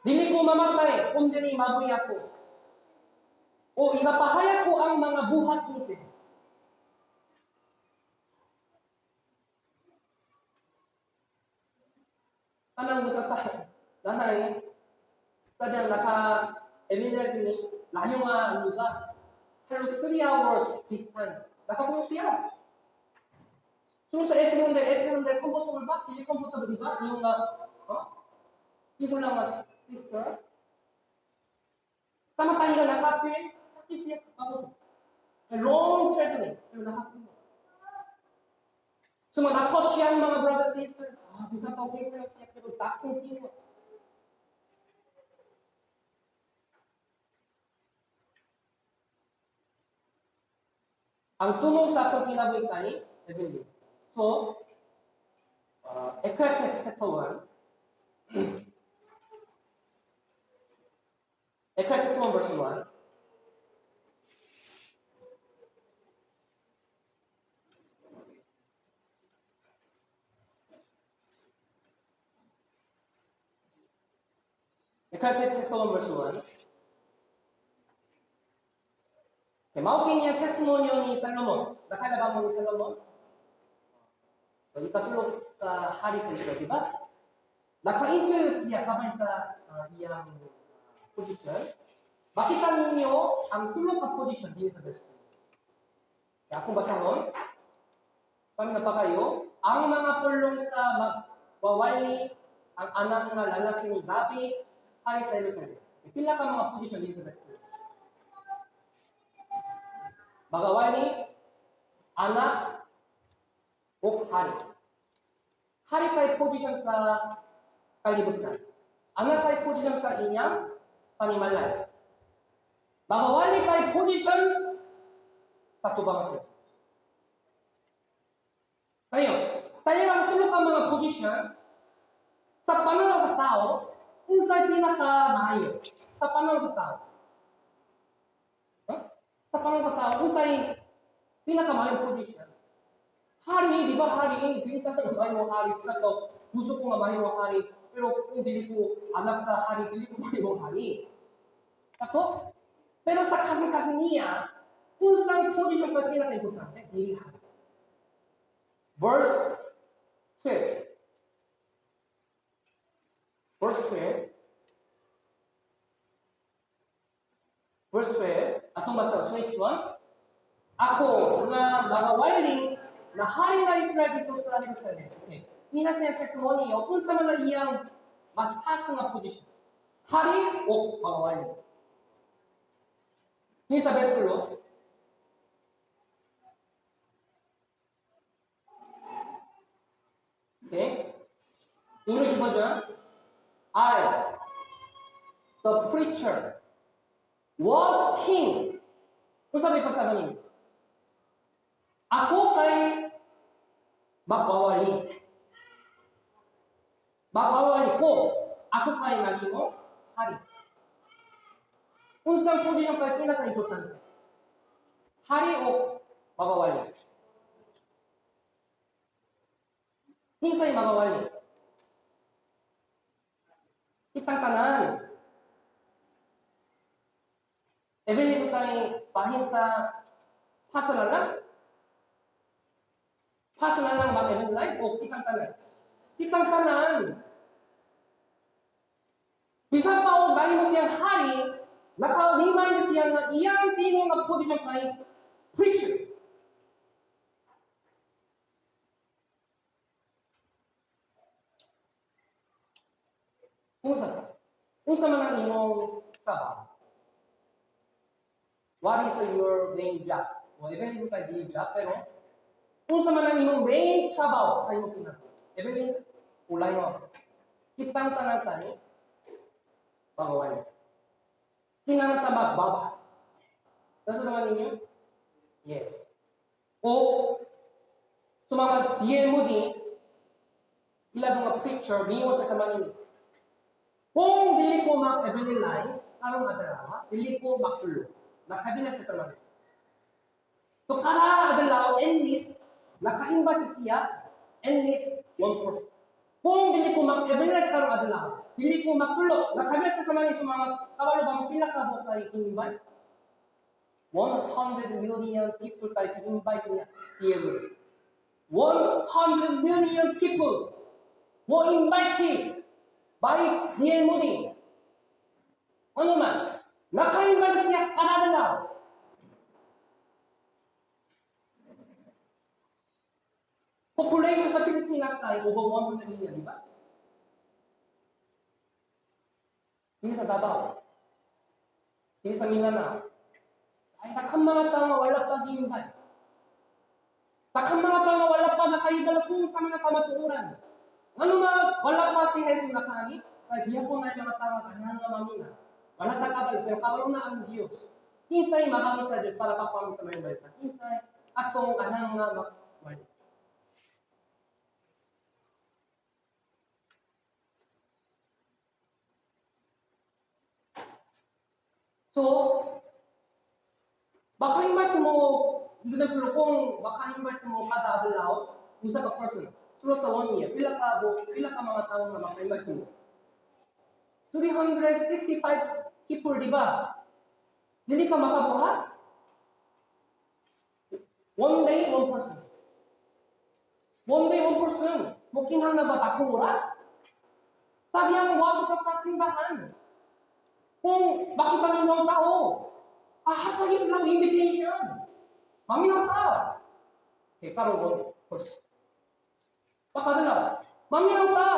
Dili ko mamatay kung dili mabuhi ako. O ipapahayag ko ang mga buhat ni Jehovah. Kanang gusto ta, nanay, sa diyang naka eminence ni layo nga lugar. Halos 3 hours distance. Nakakuyog siya. So sa S100, S100 comfortable ba? Dili comfortable, di ba? Yung nga, huh? Igo lang nga sister. Sama tayo nga nakapil, sakit siya kapag long traveling, pero nakakuyog. So mga na-touch ang mga brothers and sisters, bisan pa okay ko siya, pero dakong tino. Ang tumong sa akong kinabuhi kay evangelist. So, Ecclesiastes chapter 1. Ecclesiastes 1 verse 1. Ecclesiastes chapter 1 verse 1. Okay, mao kini ang testimonyo ni Salomon. Nakailaba mo ni Salomon? So, ikatulo ka hari sa Israel, di ba? Naka-introduce siya kamay sa iyang position. Makita ninyo ang tulo ka position dito sa verse 2. Kaya akong basahon, kami na pa kayo, ang mga pulong sa magwawali ang anak nga lalaki ni David, hari sa Jerusalem. Pila ka mga position dito sa verse 2. Magawali, anak, o hari. Hari kay position sa kalibutan. Anak kay position sa inyang panimalay. Magawali kay position sa tubang sa. Kayo, tayo ang tulo ka mga position sa pananaw sa tao, unsay pinakamaayo sa pananaw sa tao. Huh? Sa pananaw sa tao, unsay pinakamaayong position. Hari, di ba hari? Dili ta sa mahimo hari. Sa to, gusto ko nga mahimo hari. Pero kung dili ko anak sa hari, dili ko mahimo hari. Ako? Pero sa kasing-kasing niya, unsang position pa pinaka-importante? Dili hari. Verse 12. Verse 12. Verse 12. Atong basa, so 1. Ako nga mga waling na hari na Israel dito sa Jerusalem. Okay. Ina siya testimony o kung sa mga iyang mas taas nga position. Hari o mga waling. Ini sa verse 12. Okay. English version. I, the preacher, was king. Kung sabi pa sa ninyo? Ako kay magwawali. Magwawali ko. Ako kay nahimo hari. Unsang posisyon kay pinaka-importante? Hari o magwawali? Kinsay magwawali? Kitang tanan. Evangelist kay bahin sa personal lang? Personal lang mag-evangelize o kitang tanan? Kitang tanan. Bisan pa og dahil mo siyang hari, naka-remind siya nga iyang tino nga position kay preacher. Unsa ka? Unsa man ang imong trabaho? What is your main job? Well, evangelism kay dili job, pero unsa man ang imong main trabaho sa imong kinabuhi? Evangelism, ulay mo. Kitang tanan tani, bangwan. Kinahanglan ta magbaba. Nasa naman ninyo? Yes. O, sumama D.L. Moody, ila nga preacher, mingon sa sama ninyo. Kung dili ko mag-evangelize, karong asara, dili ko magtulo. Nakabila sa sama ninyo. So, kada adlaw, at least, naka-invite siya, at least 1%. Kung dili ko mag-evangelize karong adlaw, dili ko magtulok, nakabil sa mga sa mga kabalo ba mo pila ka buok kay invite? 100 million people kay invite niya DM. 100 million people were invited by D.L. Moody. Ano man, naka-invite siya kada adlaw. Population sa Pilipinas ay over 100 million, di ba? Hindi sa Davao. Hindi sa Mindanao. Ay, daghang mga tao nga wala pa gi-invite. Daghang mga tao nga wala pa nakahibalo kung sa mga kamatuoran. Ano ma, wala pa si Jesus nakaanhi? Kay gihapon na yung mga tao nga ganahan nga mamina. Wala ta kabalo, pero kabalo na ang Dios. Kinsay makami sa Dios para papami sa maayong balita. Kinsay atong ganahan nga makwali. So, maka-invite mo, example, kung maka-invite mo kada adlaw, usa ka person, sulod sa one year, pila ka mga tao nga maka-invite mo? 365 people, di ba? Dili ka makabuhat? One day, one person. One day, one person. Mukinhang na ba akong oras? Sadyang wag ka sa tindahan. Kung makita nimo ang tao, hatagis lang invitation. Maminaw ta. Okay, karon one person. Pakadala, maminaw ta.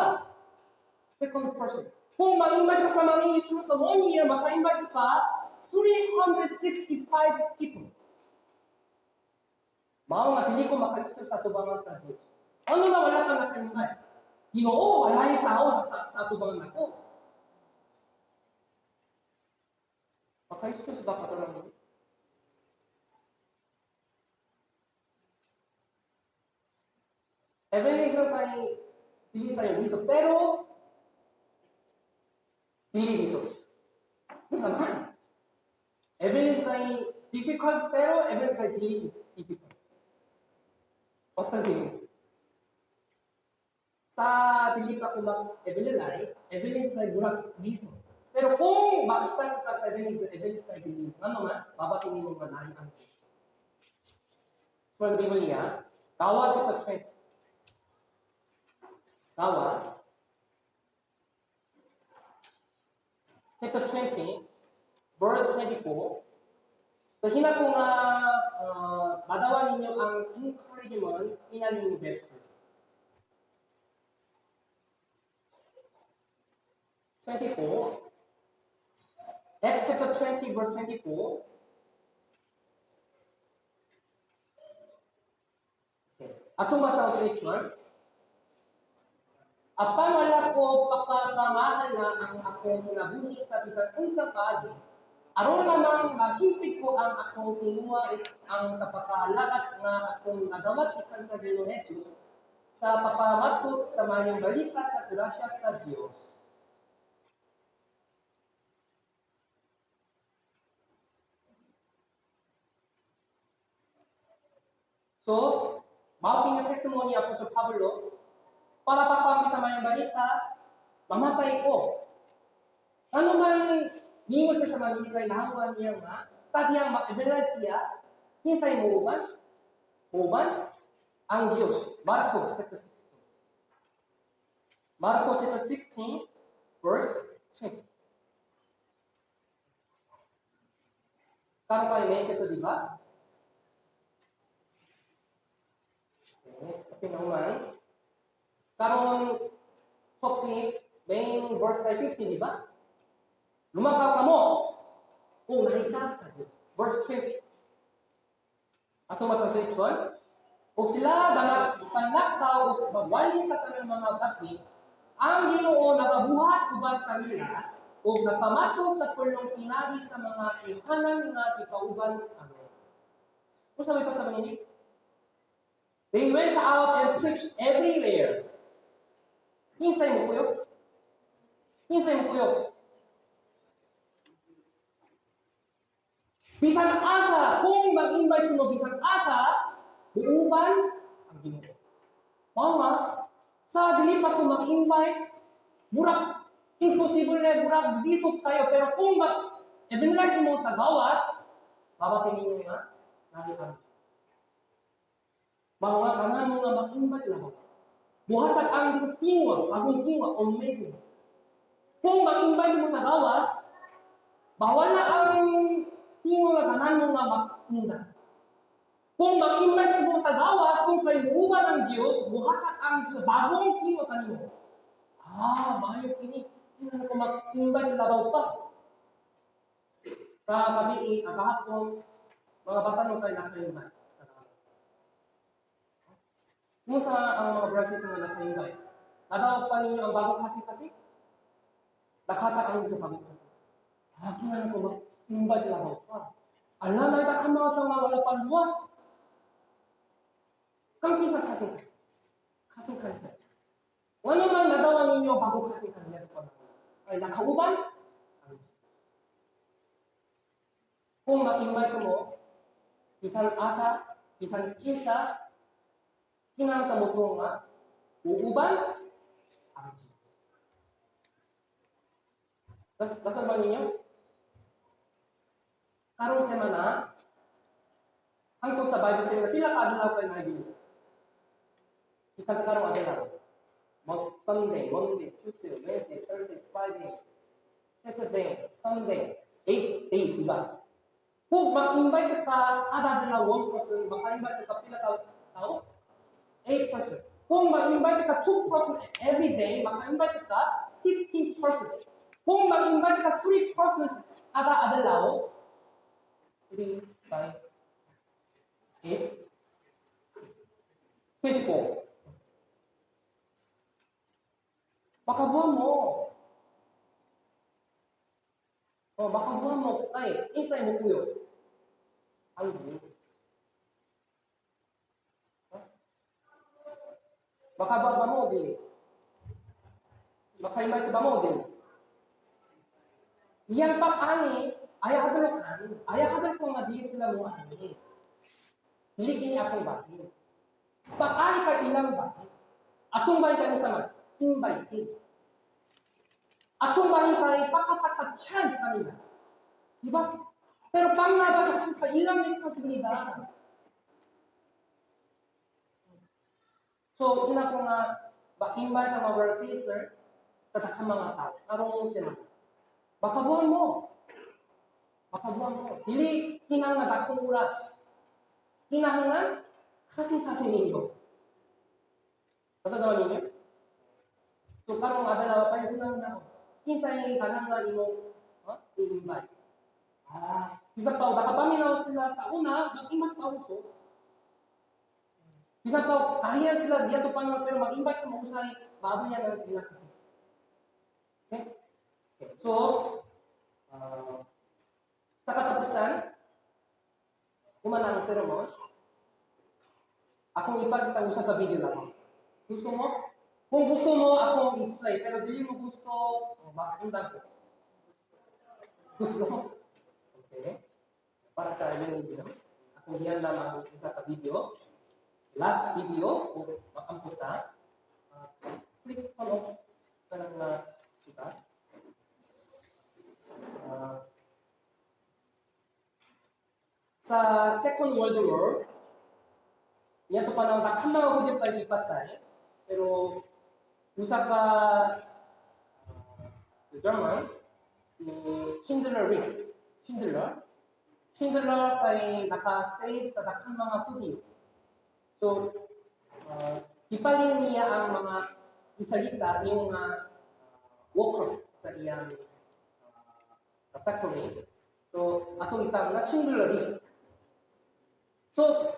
Second person. Kung ma-invite ka sa mga English sa one year, maka-invite ka 365 people. Mao nga dili ko maka-istorya sa atubangan sa Dios. Ano na wala ka naka-invite? Ginoo, wala yung tao sa atubangan nako. Maka-istorya sa kasalanan mo. Evangelism kay dili sa iyo pero dili resource. Unsa man? Evangelism kay difficult pero evangelism kay dili difficult. What does it mean? Sa dili pa ko mag-evangelize, evangelism kay murag reason. Pero kung mag-start ka sa evangelism, evangelism kay dili. Ano man? Mabati nimo nga naay ang Diyos. For the Biblia, Gawa chapter 20. Gawa chapter 20, verse 24. So, hina ko nga madawa ninyo ang encouragement inaning verse 24. Acts chapter 20, verse 24. Okay. Atong basa sa scripture. Apan wala ko pagkakamahal na ang akong kinabuhi sa bisan unsa paagi, aron lamang mahimpit ko ang akong tinguha ang kapakalagat nga akong nadawat ikan sa Ginoo Jesus sa papamatot sa maayong balita sa grasya sa Dios. So, mao kini testimony Apostol Pablo para papambi sa maayong balita, mamatay ko. Ano man ningo siya sa mga kay nahawan niya nga sa diyang mag-evangelize siya, kinsay muuban? Muuban ang Dios. Marcos chapter 16. Marcos chapter 16 verse 20. Karon pa main chapter, di ba? Okay, topic na human. Karon topic main verse kay 15, di ba? Lumakaw ka mo kung nahisas sa Diyos. Verse 20. Ato mas sa scripture, ug sila banag panlakaw ug magwali sa tanang mga bakit, ang Ginoo nagabuhat uban kanila ug nagpamato sa pulong pinagi sa mga ihanan nga gipauban. Amen. Unsa may pa sa manini? They went out and preached everywhere. Kinsay mo kuyog? Kinsay mo kuyog? Bisan asa, kung mag-invite mo bisan asa, buuban ang Ginoo. Mao nga, Sa dili pa ko mag-invite, murag imposible na, murag lisod kayo. Pero kung mag-evangelize mo sa gawas, mabati ninyo nga, nami ang Mao nga tanan mo nga mag-invite lang. Muhatag ang sa tingwa, bagong tingwa, amazing. Kung mag-invite mo sa gawas, bawal na ang tingwa nga tanan mo nga mag-una. Kung mag-invite mo sa gawas, kung kay muuban ang Diyos, muhatag ang Diyos sa bagong tingwa kanimo. Ah, maayo kini. Kinahanglan ko mag-invite labaw pa. Kagabi, ang kahapon, mga bata nung kay naka-invite sa gawas. Kumusta ang mga verses nga naka-invite? Nadaw pa ninyo ang bagong kasing-kasing? Nakatag ang sa bagong kasing. Ah, kinahanglan ko mag-invite labaw pa. Alam na ka mga tao nga wala pa luwas. Kang kinsa kasing-kasing. Kasing-kasing. Wala man nadawa ninyo ang bagong kasing-kasing pa. Ay nakauban ang Diyos. Kung ma-invite mo, bisan asa, bisan kinsa, kinahanglan mo ito nga, uuban ang Diyos. Dasal ba ninyo? Karong semana, hangtod sa Bible seminar, pila ka adlaw kay nahibili? Ikan sa karong adlaw. Sunday, Monday, Tuesday, Wednesday, Thursday, Friday, Saturday, Sunday, 8 days, di ba? Kung ma-invite ka, kada adlaw one person, maka-invite ka pila ka tao? 8 person. Kung ma-invite ka 2 person every day, maka-invite ka 16 person. Kung ma-invite ka 3 persons kada adlaw, 3 by 8, 24. Makabuha mo. Oh, makabuha mo. Ay, insay mo kuyo. Ang Diyos. Ha? Makabuha ba mo, dili? Maka-invite ba mo, dili? Iyang pag-ani, ay hadlokan. Ay hadlok kung madili sila mo ani. Dili kini akong bahin. Pag-ani kay ilang bahin. Atong bahin kay unsa man? Inviting. Atong bahin kay pakatak sa chance kanila. Di ba? Pero panglaba sa chance kay ilang responsibilidad. So, ina ko nga, ba-invite ang mga brothers and sisters sa daghang mga tao. Karong semana. Makabuhan mo. Makabuhan mo. Dili kinahanglan dakong oras. Kinahanglan kasing-kasing ninyo. Natanaw ninyo? So karong adlaw pa yung na ako. Kinsay kanang nga imong, huh, i-invite. Ah, bisan pa nakapaminaw sila sa una, mag-invite pa uso. Bisan pa kahiyan sila diya pa na pero mag-invite ka mo usay, maabot yan ang ilang kasi. Okay? Okay. So, sa katapusan, human ang sermon, akong ipakita usa ka video lang. Gusto mo? Kung gusto mo, akong i-play. Pero dili mo gusto, oh, makakundang ko. Gusto mo? Okay. Para sa evangelism, akong giyan lamang usa ka video. Last video, kung makampot ta, please turn off kanang sugat. Sa Second World War, niya to panahon daghang mga Hudyo pa gipatay, pero usa ka German, si Schindler List, Schindler, Schindler kay naka-save sa daghang mga Hudyo. So, gipalin niya ang mga Israelita, yung mga worker sa iyang factory. So, atong itawag na Schindler List. So,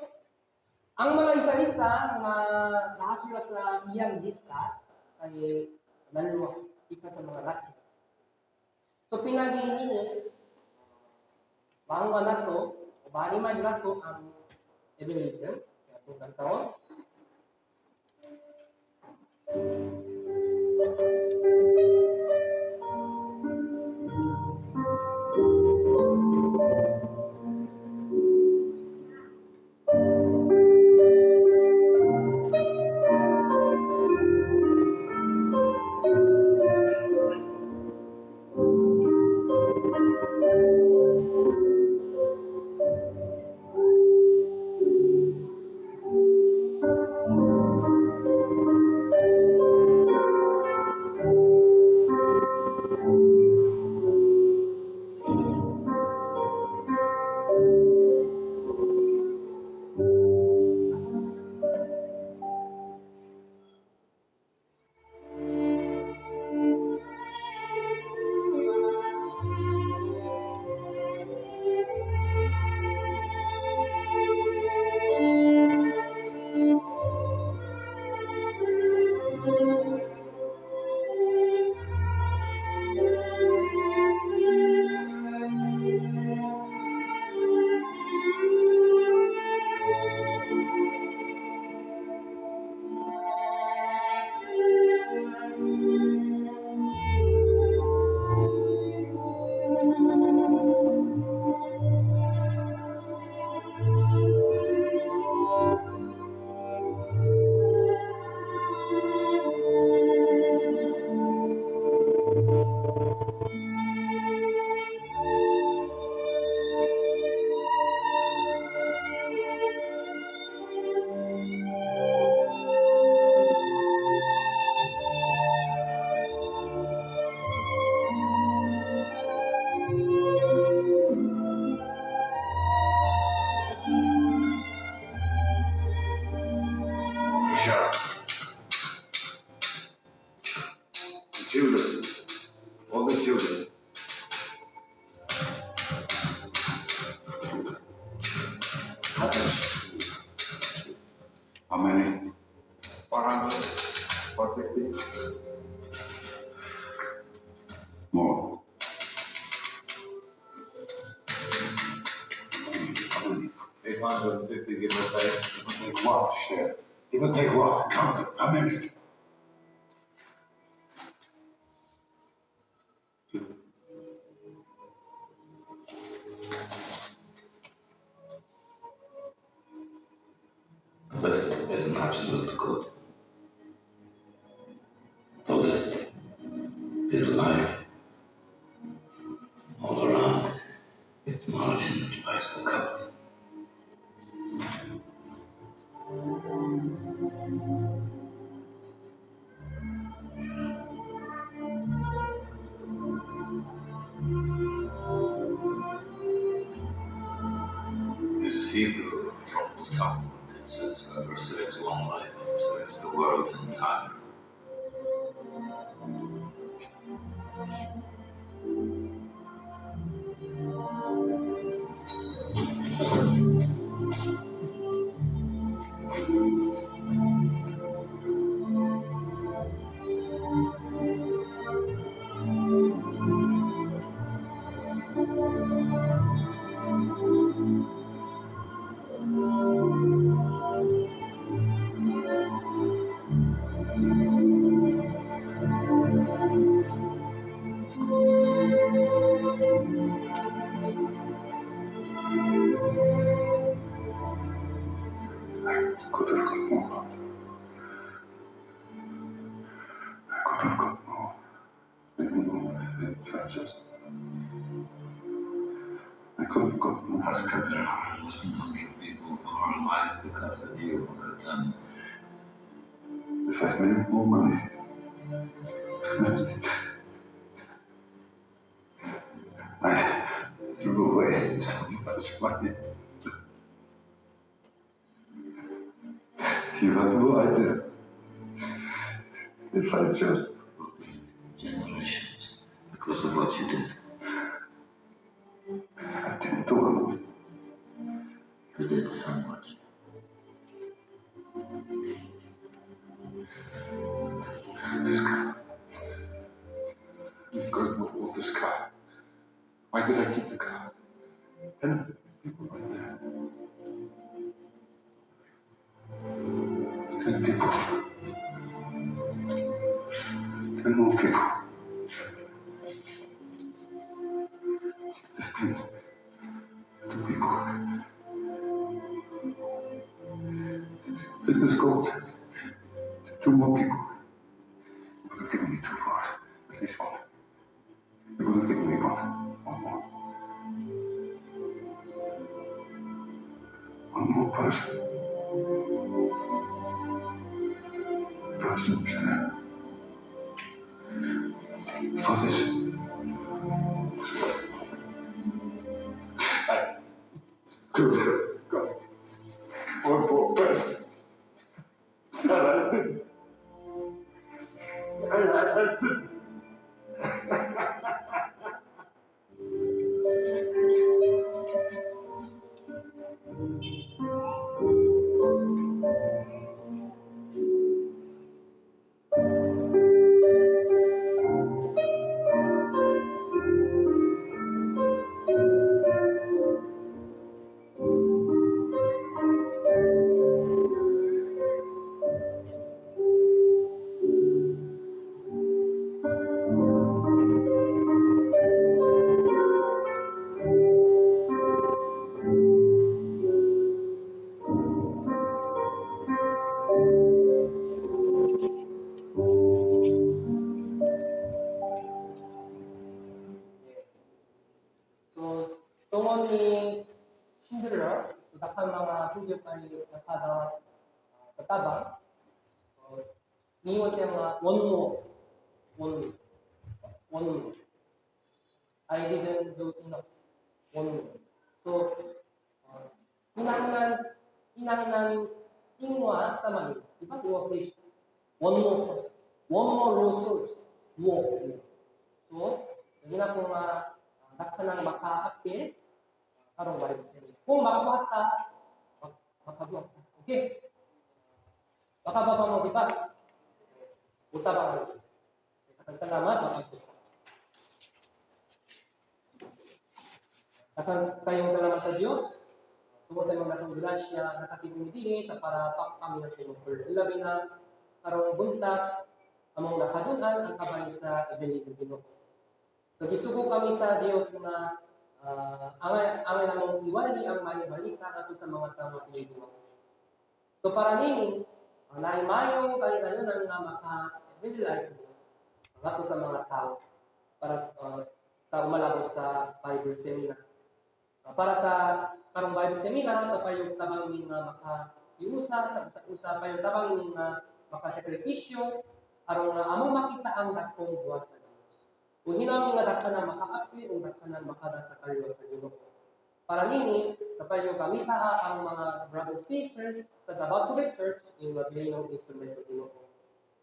ang mga Israelita nga nakasula sa iyang lista ay naluwas gikan sa mga Nazis. So, pinagi nini, maangwa nato, o maaniman nato ang evangelism sa atong taon. 7. How many? 400, 450. More. How many? 850, give or take. Give or take what, Sheriff? Give or take what? Count them. How many? Two. The list is an absolute good. The list is life. All around its margins lies the cup. Is Hebrew from the Talmud. It says, "Whoever saves one life saves the world entire." I could have got more. I could have got more. Many more. If I just. I could have got more. Oscar, there are 1,100 people who are alive because of you. Look at them. If I'd made more money. I threw away so much money. You have no idea. If I just. Generations because of what you did. I didn't do a lot. You did so much. This car. God bought this car. Why did I keep the car? 10 people right there. 10 people. 10 more people. 15. Two people. This is gold. Two more people. You would have given me two for at least one. You would have given me one. One more. One more person. Person was there. For this. I could have got one more person. And I didn't. And I didn't. Yes. So, tungod ni Schindler, so daghang mga Hudyo kay nakadawat sa tabang. So, niingon siya nga, "One more, one more, one more. I didn't do enough. One more." So, kinahanglan ingwa sa Manila. Di ba? Ingwa place. One more person. One more resource. More. More. So, hindi na po nga daghan ang maka-apil karong Bible study. Kung makuha ta, Sige. Baka ba mo, di ba? Buta ba kayo? Salamat, makapagpunta. Kayong salamat sa Diyos. Tungkol sa imong dakong grasya, nakatibong dili, ta para pakami sa imong pulong. Ilabi na karong buntag, among nakadunan ang kabay sa Evangelism Ginoo. So gisugo kami sa Dios nga angay angay namong iwali ang maayong balita ngadto sa mga tawo nga tiniduwas. So para nini, ang naay mayong kahigayunan nga maka-evangelize mo ngadto sa mga tao para sa umalabot sa Bible seminar. Para sa karong Bible seminar, kapayong tabang ini nga maka-iusa sa usa-usa, payong tabang ini nga makasakripisyo aron nga among makita ang dakong buwas sa Dios. Ug hinami nga daghan na makaapil ug daghan na makada sa kaluwas sa Ginoo. Para nini, kapayo gamita ang mga brothers and sisters sa Davao Tubig Church in mabilinong instrumento Ginoo.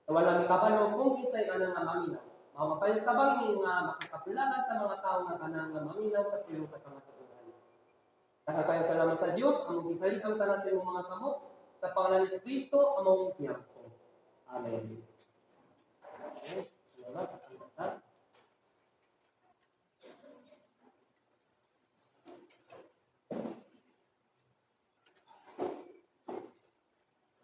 Wala mi kabalo kung kinsay ana nga maminaw. Mao kapayo tabang ini nga makakapulangan sa mga tawo nga ana nga maminaw sa pulong sa kamatuoran. Daghan kayong salamat sa Dios, among gisali ang tanan sa imong mga kamot sa pangalan ni Kristo among giampo. Amen.